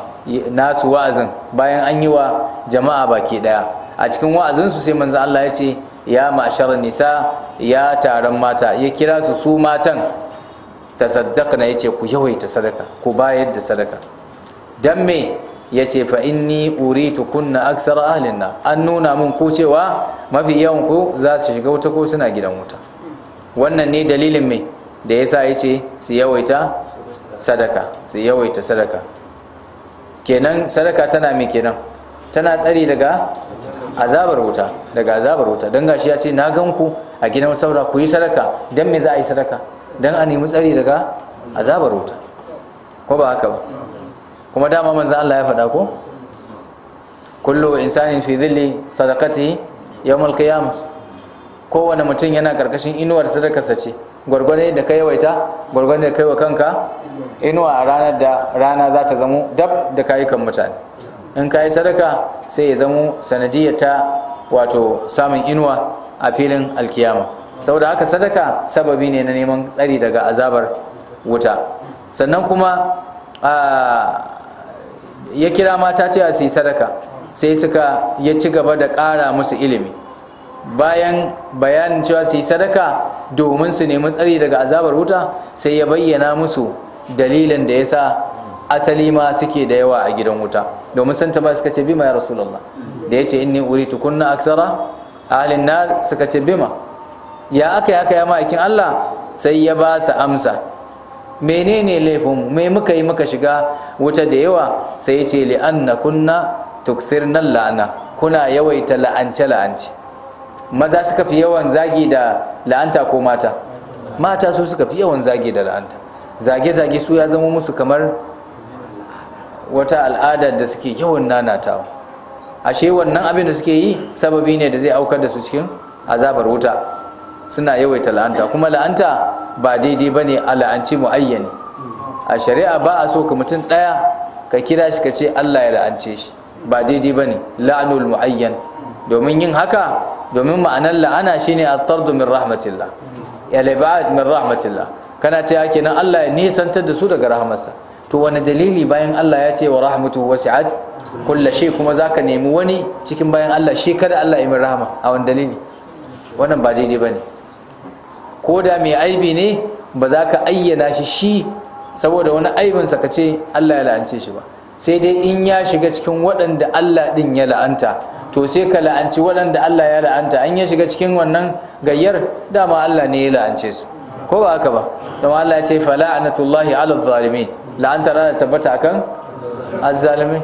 Speaker 1: nasu wa'azin bayan an yi wa jama'a baki daya. A cikin wa'azinsu sai manzo Allah ya ce ya ma'sharan nisa, ya taron mata, ya kira su su matan, tasaddaqna, yace ku yawaita sadaka, ku bayar da sadaka. Dan me? Yace fa inni uritu kunna akthara ahlin nar, an nuna mun ku cewa mafi yawan ku za su shiga wuta ko suna gidan wuta. Wannan ne dalilin me da yasa yace su yawaita sadaka, su yawaita sadaka. Kenan sadaka tana me kenan? Tana tsari daga azabar wuta, daga azabar wuta. Dan gashi ya ce na gan ku a gidan saura, ku yi sadaka. Dan me za a yi sadaka? Dan a nemi tsari daga azabar wuta, ko ba haka ba? Kuma dama manzo Allah ya faɗa ko, kullu insanin fi dhilli sadaqatihi yawm al-qiyamah, kowane mutum yana karkashin inuwar sadakarsa ce. Gwargwadon da ka yawaita, gwargwadon da kai wa kanka inuwa a ranar da rana za ta zamo dab da kayukan mutane. In ka yi sadaka sai ya zamo sanadiyar ta wato samun inuwa a filin alkiyama. Saboda haka sadaka sababi ne na neman tsari daga azabar wuta. Sannan kuma ya kira mata cewa su yi sadaka, sai suka ya ci gaba da ƙara musu ilimi. Bayan bayanin cewa su yi sadaka domin su nemi tsari daga azabar wuta, sai ya bayyana musu dalilin da ya sa asali ma suke da yawa a gidan wuta. Domin sun taba suka ce bima ya Rasulullah, da ya ce inni uritu kunna akthara ahlin nar, suka ce bima, ya aka yi haka ya ma'aikin Allah? Sai ya ba su amsa, menene laifinmu, me muka yi muka shiga wuta da yawa? Sai ya ce li'anna kunna tukthirna la'ana, kuna yawaita la'ance la'ance. Maza suka fi yawan zagi da la'anta ko mata? Mata su suka fi yawan zagi da la'anta. Zage-zage su ya zama musu kamar wata al'ada da suke yawan nanatawa. Ashe wannan abin da suke yi sababi ne da zai aukar da su cikin azabar wuta. Suna yawaita la'anta, kuma la'anta ba daidai ba ne a la'anci mu'ayyani. A shari'a ba a so ka mutum ɗaya ka kira shi ka ce Allah ya la'ance shi, ba daidai ba ne la'anul mu'ayyan. Domin yin haka, domin ma'anar la'ana shine at-tardu min rahmatillah, al-ibad min rahmatillah. Kana ce kenan Allah ya nisantar da su daga rahmarsa. To wani dalili bayan Allah ya ce wa rahmatu wasi'at kullu shay, kuma zaka nemi wani cikin bayan Allah shi kada Allah ya min rahama? A wani dalili? Wannan ba daidai bane. Ko da mai aibi ne ba za ka ayyana shi shi saboda wani aibinsa ka ce Allah ya la'ance shi ba, sai dai in ya shiga cikin waɗanda Allah ɗin ya la'anta, to sai ka la'anci waɗanda Allah ya la'anta. An ya shiga cikin wannan gayyar, dama Allah ne ya la'ance su, ko ba haka ba? Dama Allah ya ce fa la'anatullahi ala zalimin, la'antar ana tabbata akan azzalimai.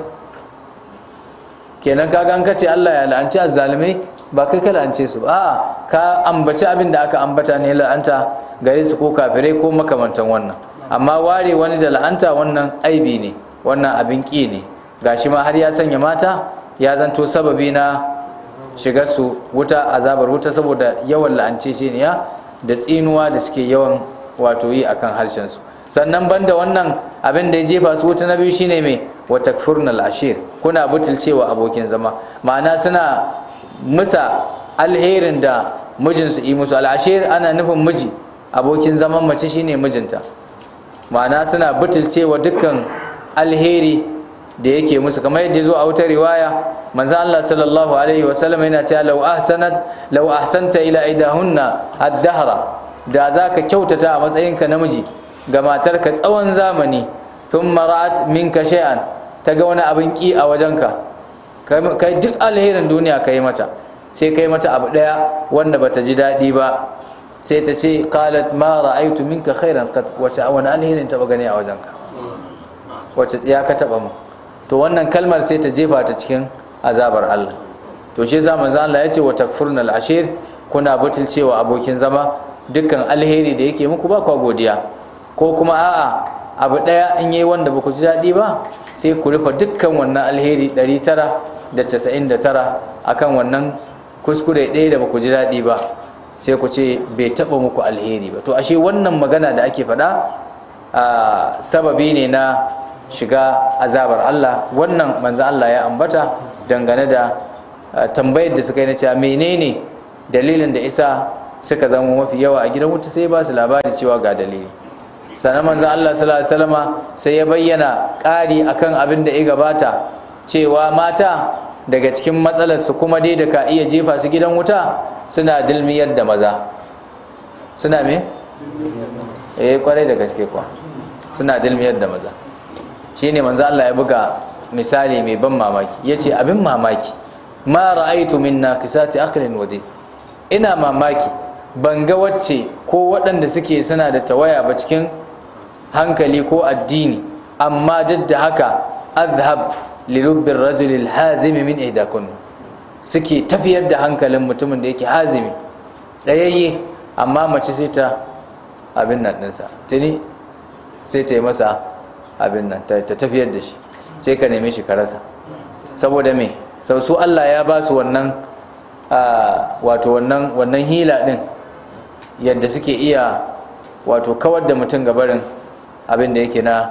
Speaker 1: Kenan kaga an kace Allah ya la'anci azzalimai, ba kai ka la'ance su ba, a'a ka ambaci abin da aka ambata ne la'anta gare su, ko kafirai ko makamantan wannan. Amma ware wani da la'anta wannan aibi ne, wannan abin ƙi ne. Gashi ma har ya sanya mata ya zanto sababi na shigar su wuta, azabar wuta, saboda yawan la'ance shi ne da tsinuwa da suke yawan wato yi akan harshen su. Sannan banda wannan abin da ya jefa su wuta na biyu shine me, wa takfurnal ashir, kuna butulcewa abokin zama. Ma'ana suna musa alherin da mijinsu yi musu. Al'ashir ana nufin miji, abokin zaman mace shine mijinta. Ma'ana suna butulcewa dukkan alheri da yake musu, kamar yadda zo a wata riwaya manzo Allah sallallahu alaihi wasallam yana cewa law ahsanat law ahsanta ila idahunna ad-dahra, da zaka kyautata a matsayinka namiji ga matarka tsawon zamani, thumma ra'at minka shay'an, ta ga wani abin ki a wajenka, kai duk alherin duniya kai mata, sai kai mata abu daya wanda bata ji dadi ba, sai ta ce qalat ma ra'aytu minka khairan qat, wace wani alherin taba gani a wajenka, wace tsiya ka taba mu? To wannan kalmar sai ta jefa ta cikin azabar Allah. To shi yasa manzo Allah ya ce wa takfurnal ashir, kuna butulcewa abokin zama, dukkan alheri da yake muku ba kwa godiya, ko kuma a'a abu daya in yayi wanda ba ku ji daɗi ba sai ku rufe dukkan wannan alheri 999 akan wannan kuskure ɗaya da ba ku ji daɗi ba, sai ku ce bai taɓa muku alheri ba. To ashe wannan magana da ake faɗa sababi ne na shiga azabar Allah. Wannan manzo Allah ya ambata dangane da tambayar da suka yi na cewa menene dalilin da isa suka zama mafi yawa a gidan wuta, sai ba su labari cewa ga dalili. Sannan manzo Allah sallallahu alaihi wasallama sai ya bayyana ƙari akan abin da ya gabata cewa mata daga cikin matsalar su kuma dai da ka iya jefa su gidan wuta, suna dilmiyar da maza. Suna me? Kwarai da gaske kuwa, suna dilmiyar da maza. Shine manzo Allah ya buga misali mai ban mamaki, yace abin mamaki, ma ra'aitu min naqisati aqlin wa din, ina mamaki ban ga wacce ko waɗanda suke suna da tawaya ba cikin hankali ko addini, amma duk da haka azhab li lubbi ar-rajul al-hazimi min ihdakun, suke tafiyar da hankalin mutumin da yake hazimi tsayayye, amma mace sai ta abin nan ɗinsa tuni sai ta yi masa abin nan, ta tafiyar da shi, sai ka neme shi ka rasa. Saboda me? Sau su Allah ya ba su wannan wato wannan hila din, yadda suke iya wato kawar da mutum gabarin abin da yake na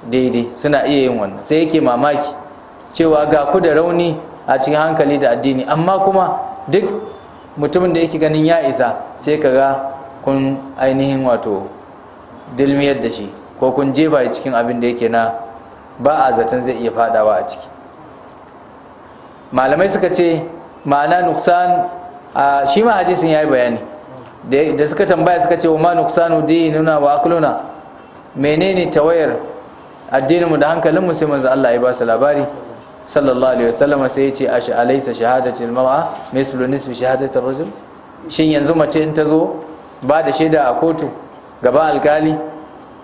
Speaker 1: daidai, suna iya yin wannan. Sai yake mamaki cewa ga ku da rauni a cikin hankali da addini, amma kuma duk mutumin da yake ganin ya isa sai ka ga kun ainihin wato dilmiyar da shi, ko kun jefa shi cikin abin da yake na ba a zaton zai iya fadawa a ciki. Malamai suka ce ma'ana nuksan, shi ma hadisin ya yi bayani da suka tambaya suka ce wa ma nuksanu dinuna wa aqluna, menene tawayar addininmu da hankalinmu? Sai manzo Allah ya ba su labari sallallahu alaihi wasallam, sai ya ce ash alaysa shahadatu almar'a mislu nisfi shahadati ar-rajul, shin yanzu mace in ta zo ba da shaida a kotu gaban alkali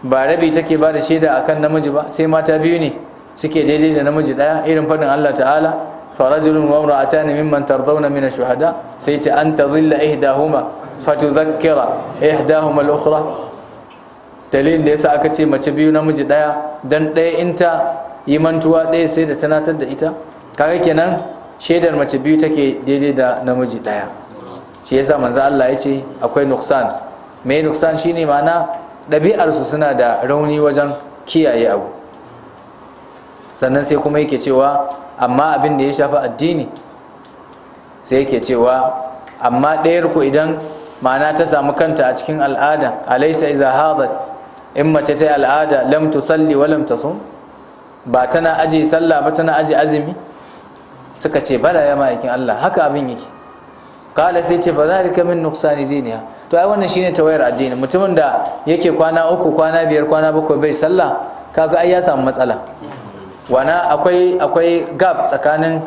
Speaker 1: ba rabi take ba da shaida akan namiji ba, sai mata biyu ne suke daidai da namiji daya, irin fadin Allah ta'ala farajulun wa imra'atan mimman tardawna min ash-shuhada, sai ce an tadhilla ihdahuma fatudhakkira ihdahuma al-ukhra. Dalilin da yasa aka ce mace biyu namiji daya, dan daya in ta yi mantuwa daya sai da tunatar da ita, kaga kenan shaidar mace biyu take daidai da namiji daya. Shi yasa manzo Allah ya ce akwai nuksan. Me nuksan? Shine ma'ana ɗabi'ar su suna da rauni wajen kiyaye abu. Sannan sai kuma yake cewa amma abin da ya shafi addini, sai yake cewa amma ɗayar ku idan ma'ana ta samu kanta a cikin al'ada, alaysa iza hadat, in mace ta yi al'ada lam tusalli wa lam tasum, ba tana aje sallah ba tana aje azumi. Suka ce bala ya ma'aikin Allah, haka abin yake. Kala sai ce fa zalika min nuqsani diniha. To ai wannan shine tawayar addini. Mutumin da yake kwana 3, kwana 5, kwana 7 bai sallah, kaga ai ya samu matsala. Wana akwai gap tsakanin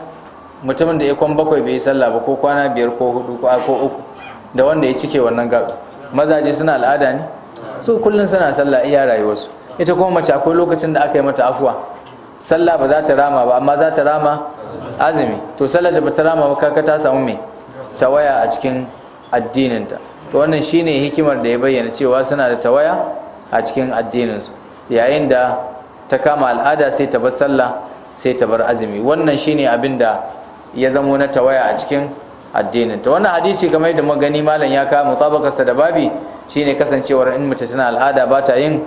Speaker 1: mutumin da ya kwan 7 bai sallah ba, ko kwana 5 ko 4 ko 3, da wanda ya cike wannan gap. Mazaje suna al'ada ne, su kullun suna sallah iya rayuwarsu. Ita kuma mace akwai lokacin da aka yi mata afuwa, sallah ba za ta rama ba, amma za ta rama azumi. To sallar da ba ta rama ba kaka ta samu me tawaya a cikin addininta. To wannan shine hikimar da ya bayyana cewa suna da tawaya a cikin addininsu. Yayin da ta kama al'ada sai ta bar sallah, sai ta bar azumi. Wannan shine abin da ya zamo na tawaya a cikin addininta. Wannan hadisi kamar yadda muka gani malam ya kawo mutabakarsa da babi, shine kasancewar in mace tana al'ada ba ta yin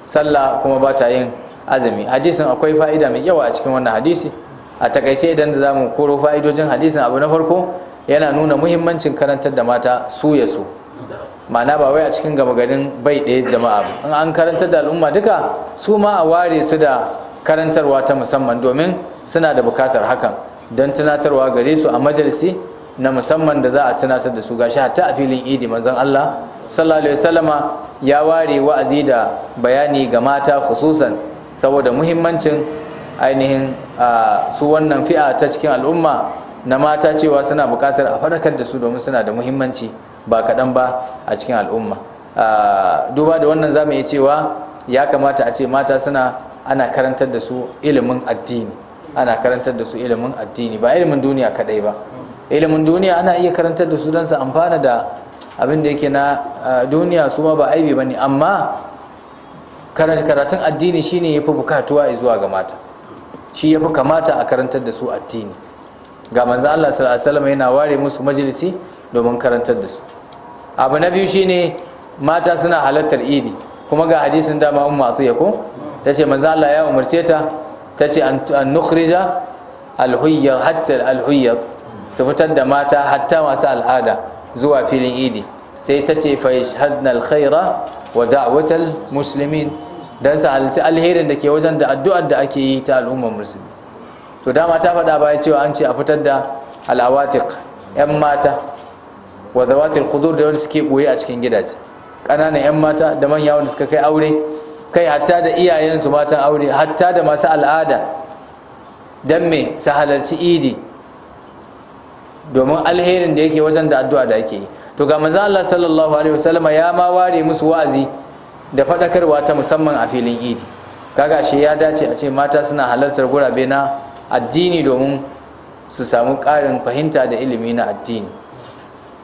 Speaker 1: sallah kuma ba ta yin azumi. Hadisin akwai fa'ida mai yawa a cikin wannan hadisi. A takaice idan za mu koro fa'idojin hadisin, abu na farko yana nuna muhimmancin karantar da mata su ya su, ma'ana ba wai a cikin gama garin bai ɗaya jama'a ba. In an karantar da al'umma duka, su ma a ware su da karantarwa ta musamman, domin suna da bukatar hakan, don tunatarwa gare su a majalisi na musamman da za a tunatar da su. Gashi hatta a filin idi manzon Allah sallallahu alaihi wasallama ya ware wa'azi da bayani ga mata khususan, saboda muhimmancin ainihin su wannan fi'a ta cikin al'umma na mata, cewa suna buƙatar a faɗakar da su domin suna da muhimmanci ba kaɗan ba a cikin al'umma. Duba da wannan zamu iya cewa ya kamata a ce mata suna Ana karantar da su ilimin addini, ana karantar da su ilimin addini, ba ilimin duniya kadai ba. Ilimin duniya ana iya karantar da su don su amfana da abin da yake na duniya, su ma ba aibi bane, amma karatun addini shine yafi bukatuwa zuwa ga mata, shi yafi kamata a karantar da su addini. Ga manzo Allah sallallahu alaihi wasallam yana ware musu majalisi domin karantar da su. Abu na biyu shine mata suna halartar idi, kuma ga hadisin dama Ummu Atiya ko tace manzo Allah ya umarce ta, tace an nukhrija alhuyya hatta alhuyya, su fitar da mata hatta masu al'ada zuwa filin idi. Sai tace fa yashhadna alkhaira wa da'watal muslimin, dan su halarci alherin da ke wajen da addu'ar da ake yi ta al'ummar musulmi. To dama ta faɗa baya cewa an ce a fitar da al'awatiq, yan mata, wa zawatil khudur, da wanda suke boye a cikin gidaje, ƙananan yan mata da manya wanda suka kai aure, kai hatta da iyayensu matan aure, hatta da masu al'ada, dan me su halarci idi domin alherin da yake wajen da addu'a da ake yi. To ga manzo Allah sallallahu alaihi wasallama ya ma ware musu wa'azi da faɗakarwa ta musamman a filin idi. Kaga shi ya dace a ce mata suna halartar gurabe na addini domin su samu ƙarin fahimta da ilimi na addini,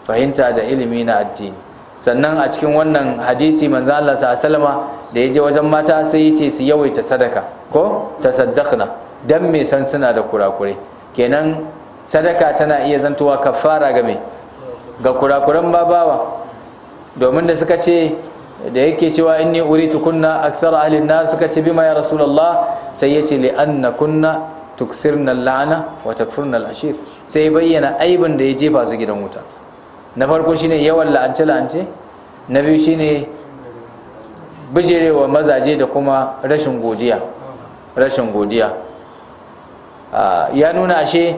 Speaker 1: fahimta da ilimi na addini. Sannan a cikin wannan hadisi manzo Allah sallallahu alaihi wasallama da ya je wajen mata sai ya ce su yawaita sadaka, ko tasaddaqna, dan me san suna da kurakure. Kenan sadaka tana iya zantowa kafara ga me, ga kurakuran babawa, domin da suka ce da yake cewa inni uritu kunna akthara ahli an-nar, suka ce bima ya rasulullah, sai yace li anna kunna tukthirna al-la'na wa takfurna al-ashir. Sai bayyana aibin da ya jefa su gidan wuta. Na farko shine yawan la'ance la'ance, na biyu shine bijirewa mazaje da kuma rashin godiya, rashin godiya. Ya nuna ashe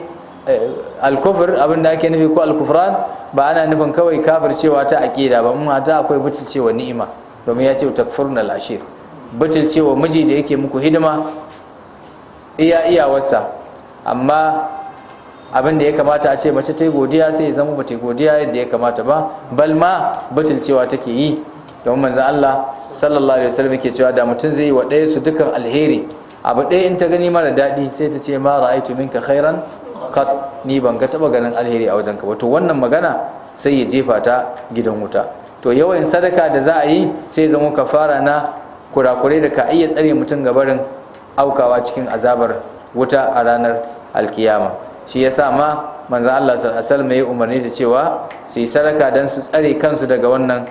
Speaker 1: al-kufr, abin da ake nufi ko al-kufran, ba ana nufin kawai kafircewa ta aqida ba, mun hata akwai butulcewa ni'ima, domin ya ce takfurna al-ashir, butulcewa miji da yake muku hidima iya iyawarsa, amma abin da ya kamata a ce mace ta yi godiya sai ya zama ba ta yi godiya yadda ya kamata ba, bal ma butulcewa take yi. Domin manzon Allah sallallahu alaihi wasallam yake cewa da mutum zai yi wa ɗaya su dukan alheri, abu ɗaya in ta gani mara daɗi sai ta ce ma ra'aitu minka khairan kat, ni ban ga taba ganin alheri a wajenka ba. To wannan magana sai ya jefa ta gidan wuta. To yawan sadaka da za a yi sai zama kafara na kurakurai da ka iya tsare mutum gabarin aukawa cikin azabar wuta a ranar alkiyama. Shi yasa ma manzon Allah sallallahu alaihi wasallam ya umarni da cewa su yi sadaka dan su tsare kansu daga wannan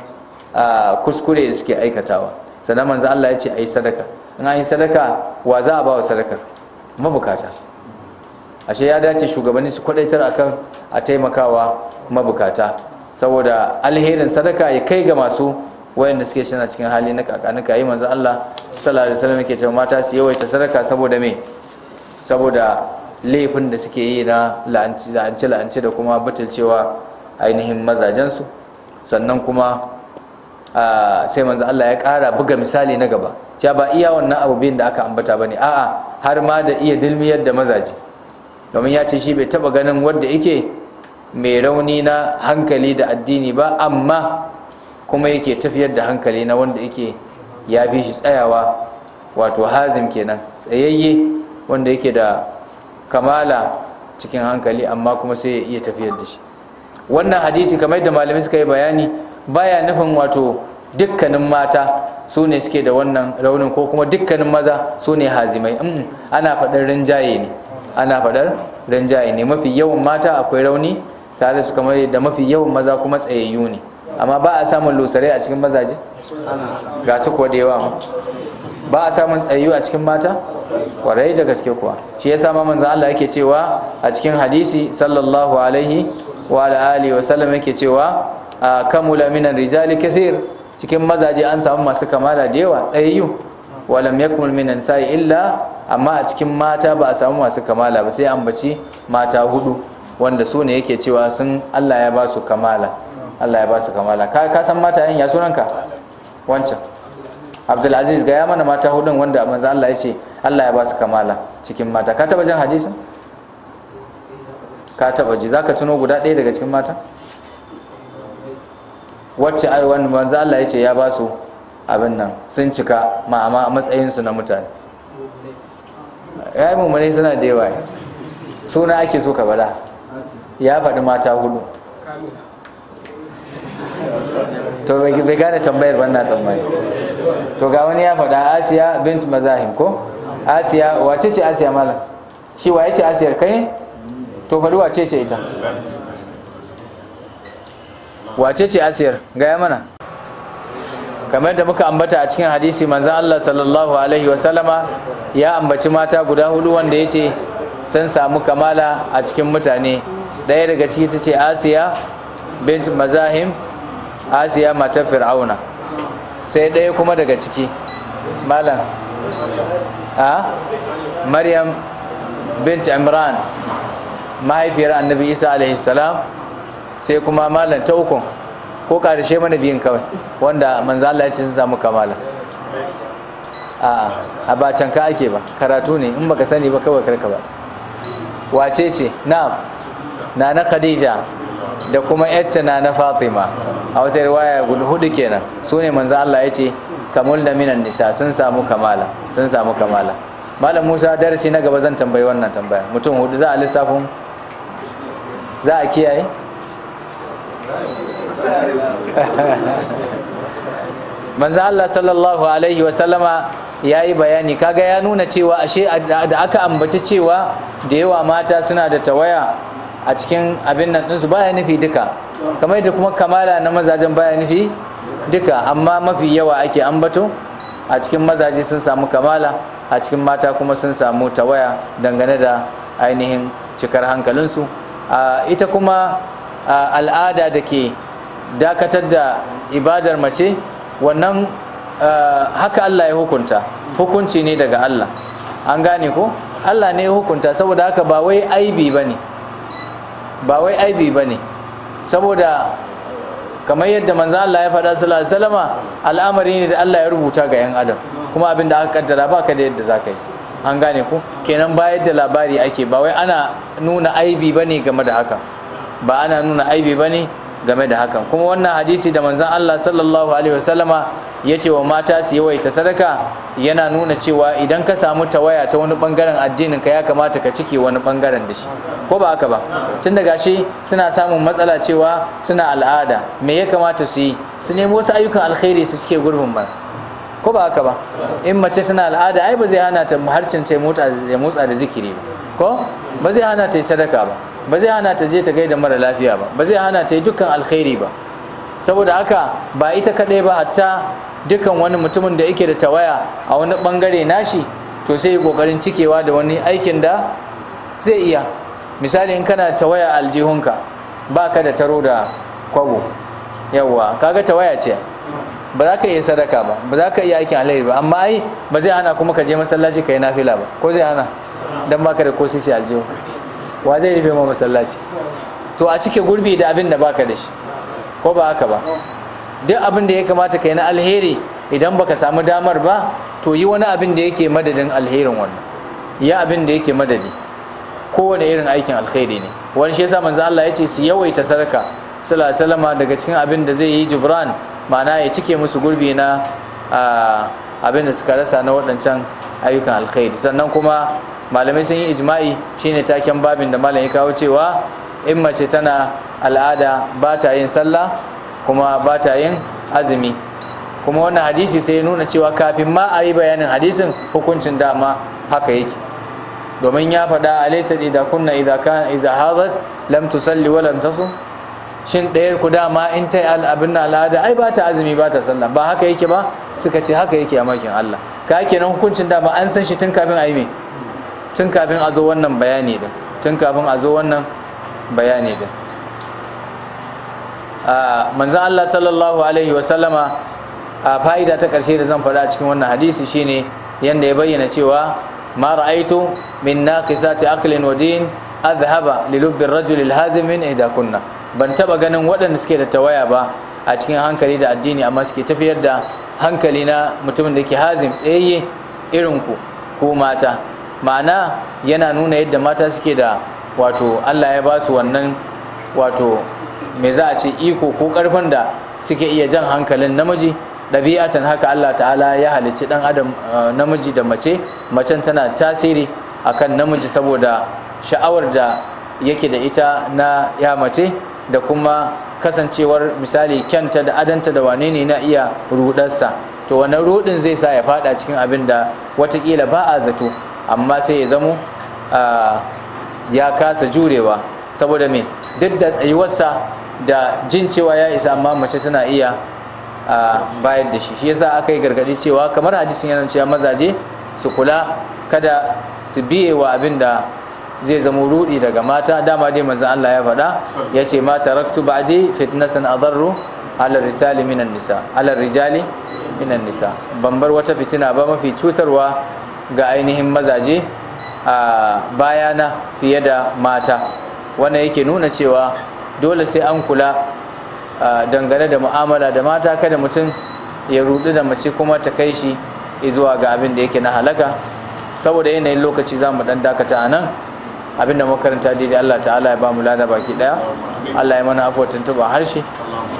Speaker 1: kuskure da suke aikatawa. Sannan manzon Allah ya ce a yi sadaka. In an yi sadaka, wa za a ba wa sadakar? Mabukata. Ashe ya dace shugabanni su kwadaitar akan a taimakawa mabukata, saboda alherin sadaka ya kai ga masu wayanda suke suna cikin hali na kakanuka yi. Manzo Allah sallallahu alaihi wasallam yake cewa mata su yawaita sadaka saboda me? Saboda laifin da suke yi na la'anci la'anci da kuma butulcewa ainihin mazajen su. Sannan kuma sai manzo Allah ya ƙara buga misali na gaba cewa ba iya wannan abu biyun da aka ambata bane, a'a har ma da iya dilmiyar da mazaje, domin ya ce shi bai taba ganin wanda yake mai rauni na hankali da addini ba, amma kuma yake tafiyar da hankali na wanda yake ya fi shi tsayawa, wato hazim kenan, tsayayye wanda yake da kamala cikin hankali, amma kuma sai ya iya tafiyar da shi. Wannan hadisi kamar yadda malamai suka yi bayani baya nufin wato dukkanin mata su ne suke da wannan raunin ko kuma dukkanin maza su ne hazimai. Ana faɗar rinjaye ne, ana faɗar rinjaye ne. Mafi yawan mata akwai rauni tare su kamar da mafi yawan maza kuma tsayayyu ne, amma ba a samun lusarai a cikin mazaje, ga su kuwa da yawa. Ba a samun tsayayyu a cikin mata, kwarai da gaske kuwa. Shi yasa ma manzon Allah yake cewa a cikin hadisi sallallahu alaihi wa alihi wa sallam yake cewa kamula minan rijali kathir, cikin mazaje an samu masu kamala da yawa tsayayyu, walam yakmul minan sa'i illa, amma a cikin mata ba a samu masu kamala ba, sai ambaci mata hudu wanda su ne yake cewa sun Allah ya ba su kamala, Allah ya ba su kamala. Ka san mata yin ya sunanka wancan Abdulaziz, ga ya mana mata hudun wanda manzo Allah ya ce Allah ya ba su kamala cikin mata. Ka taba jin hadisin? Ka taba ji? Zaka tuno guda ɗaya daga cikin mata wacce wanda manzo Allah ya ce ya ba su abin nan sun cika ma'ama matsayin su na mutane. Ya yi mummune suna da yawa, suna ake so ka bada. Ya faɗi mata hudu. To bai gane tambayar ban na tsammani. To ga wani ya faɗa, Asiya bint Mazahim ko? Asiya, wace ce Asiya malam? Shi waye ce Asiyar, kai ne? To faɗi wace ce ita? Wace ce Asiyar? Gaya mana. Kamar da muka ambata a cikin hadisi, manzon Allah sallallahu alaihi wa sallama ya ambaci mata guda hudu wanda yace sun samu kamala a cikin mutane. Ɗaya daga ciki ta ce Asiya bint Mazahim, Asiya matar Fir'auna. Sai ɗaya kuma daga ciki malam a Maryam bint Imran, mahaifiyar Annabi Isa alaihi salam. Sai kuma malam ta ukun, ko karshe mana biyun kawai wanda manzo Allah ya ce sun samu kamala. A ba can ka ake ba, karatu ne, in baka sani ba kawai karka ba. Wace ce? Na'am, Nana Khadija da kuma yarta Nana Fatima, a wata riwaya guda hudu kenan. Su ne manzo Allah ya ce kamul da minan nisa, sun samu kamala, sun samu kamala. Malam Musa, darasi na gaba zan tambayi wannan tambaya. Mutum hudu za a lissafin, za a kiyaye. Manzo Allah sallallahu alaihi wa sallama yayi bayani, kaga ya nuna cewa ashe da aka ambaci cewa da yawa mata suna da tawaya a cikin abin nan ɗinsu baya nufi duka, kamar yadda kuma kamala na mazajen baya nufi duka, amma mafi yawa ake ambato a cikin mazaje sun samu kamala, a cikin mata kuma sun samu tawaya dangane da ainihin cikar hankalinsu. Ita kuma al'ada da ke dakatar da ibadar mace, wannan haka Allah ya hukunta, hukunci ne daga Allah, an gane ko? Allah ne ya hukunta, saboda haka ba wai aibi bane, ba wai aibi bane, saboda kamar yadda manzo Allah ya faɗa sallallahu alaihi wasallama, al'amari ne da Allah ya rubuta ga 'yan adam, kuma abin da aka kaddara baka da yadda zaka yi, an gane ko? Kenan bayar da labari ake, ba wai ana nuna aibi bane game da haka, ba ana nuna aibi bane game da hakan. Kuma wannan hadisi da manzon Allah sallallahu alaihi wasallama ya ce wa mata su yawaita sadaka, yana nuna cewa idan ka samu tawaya ta wani bangaren addinin ka, ya kamata ka cike wani bangaren da shi, ko ba haka ba? Tun daga shi suna samun matsala cewa suna al'ada, me ya kamata su yi? Su nemo wasu ayyukan alkhairi su cike gurbin ba, ko ba haka ba? In mace tana al'ada, ai ba zai hana ta harcin ta ya motsa da zikiri ba, ko ba zai hana ta yi sadaka ba, ba zai hana ta je ta gaida mara lafiya ba, ba zai hana ta yi dukkan alkhairi ba. Saboda haka ba ita kadai ba, hatta dukkan wani mutumin da yake da tawaya a wani bangare nashi, to sai yi kokarin cikewa da wani aikin da zai iya. Misali, in kana tawaya a aljihunka, baka da taro da kwabo, yawwa, kaga tawaya ce, ba za ka iya sadaka ba, ba za ka iya aikin alheri ba, amma ai ba zai hana kuma ka je masallaci ka yi nafila ba, ko zai hana? Dan baka da ko sisi aljihu, wa zai rufe ma masallaci? To a cike gurbi da abin da baka da shi, ko ba haka ba? Duk abin da ya kamata ka yi na alheri, idan baka samu damar ba, to yi wani abin da yake madadin alherin wannan, ya abin da yake madadi, kowane irin aikin alheri ne wani. Shi yasa manzo Allah ya ce su yawaita sadaka sallallahu alaihi wasallama, daga cikin abin da zai yi jubran, ma'ana ya cike musu gurbi na abin da suka rasa na waɗancan ayyukan alkhairi. Sannan kuma malamai sun yi ijma'i, shine taken babin da malam ya kawo, cewa in mace tana al'ada ba ta yin sallah kuma ba ta yin azumi. Kuma wannan hadisi sai ya nuna cewa kafin ma a yi bayanin hadisin, hukuncin dama haka yake, domin ya faɗa alaysa idza kunna idza kana idza hadat lam tusalli wa lam tasum, shin ɗayar ku dama in ta yi abin al'ada ai ba ta azumi ba ta sallah, ba haka yake ba? Suka ce haka yake a makin Allah. Ka kenan hukuncin dama an san shi tun kafin a yi me, tun kafin a zo wannan bayani din, tun kafin a zo wannan bayani din. Manzon Allah sallallahu alaihi wa sallama, a fa'ida ta ƙarshe da zan faɗa a cikin wannan hadisi shine yanda ya bayyana cewa ma ra'aitu min naqisati aqlin wa din adhhaba li lubbi ar-rajul al-hazim min ihdakunna. Ban taba ganin waɗanda suke da tawaya ba a cikin hankali da addini, amma suke tafiyar da hankali na mutumin da ke hazim tsayayye irin ku ko mata. Ma'ana yana nuna yadda mata suke da, wato Allah ya ba su wannan, wato me za a ce, iko ko karfin da suke iya jan hankalin namiji. Ɗabi'atan haka Allah ta'ala ya halicci ɗan adam, namiji da mace. Macen tana tasiri akan namiji saboda sha'awar da yake da ita na ya mace, da kuma kasancewar misali kyanta da adanta da wane ne na iya rudarsa. To wannan rudin zai sa ya fada cikin abin da watakila ba a zato, amma sai ya zamo ya kasa jurewa saboda me, duk da tsayuwarsa da jin cewa ya isa, amma mace tana iya bayar da shi. Shi yasa aka yi gargadi cewa kamar hadisin yana cewa mazaje su kula kada su biye wa abin da zai zama rudi daga mata. Dama dai manzon Allah ya faɗa ya ce ma taraktu ba'di fitnatan adarru ala risali minan nisa, ala rijali minan nisa, ban bar wata fitina ba mafi cutarwa ga ainihin mazaje a bayana fiye da mata. Wannan yake nuna cewa dole sai an kula dangane da mu'amala da mata, kada mutum ya rudu da mace kuma ta kai shi zuwa ga abin da yake na halaka. Saboda yanayin lokaci za mu dan dakata a nan. Abin da makaranta daidai Allah ta'ala ya ba mu lada baki daya, Allah ya mana afuwa tuntuɓa harshe.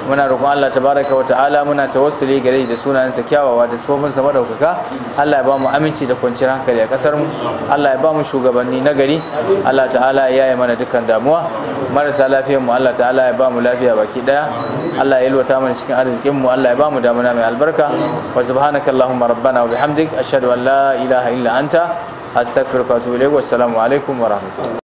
Speaker 1: Muna roƙon Allah tabaraka wa ta'ala, muna tawassuli gare shi da sunayensa kyawawa da sifofinsa madaukaka. Allah ya ba mu aminci da kwanciyar hankali a ƙasar mu. Allah ya ba mu shugabanni na gari. Allah ta'ala ya yaye mana dukkan damuwa. Marasa lafiyar mu Allah ta'ala ya ba mu lafiya baki daya. Allah ya yalwata mana cikin arzikin mu. Allah ya ba mu damuna mai albarka. Wa subhanaka allahumma rabbana wa bihamdik, ashhadu an la ilaha illa anta, astaghfiruka wa atubu ilayk. Wassalamu alaikum wa rahmatullah.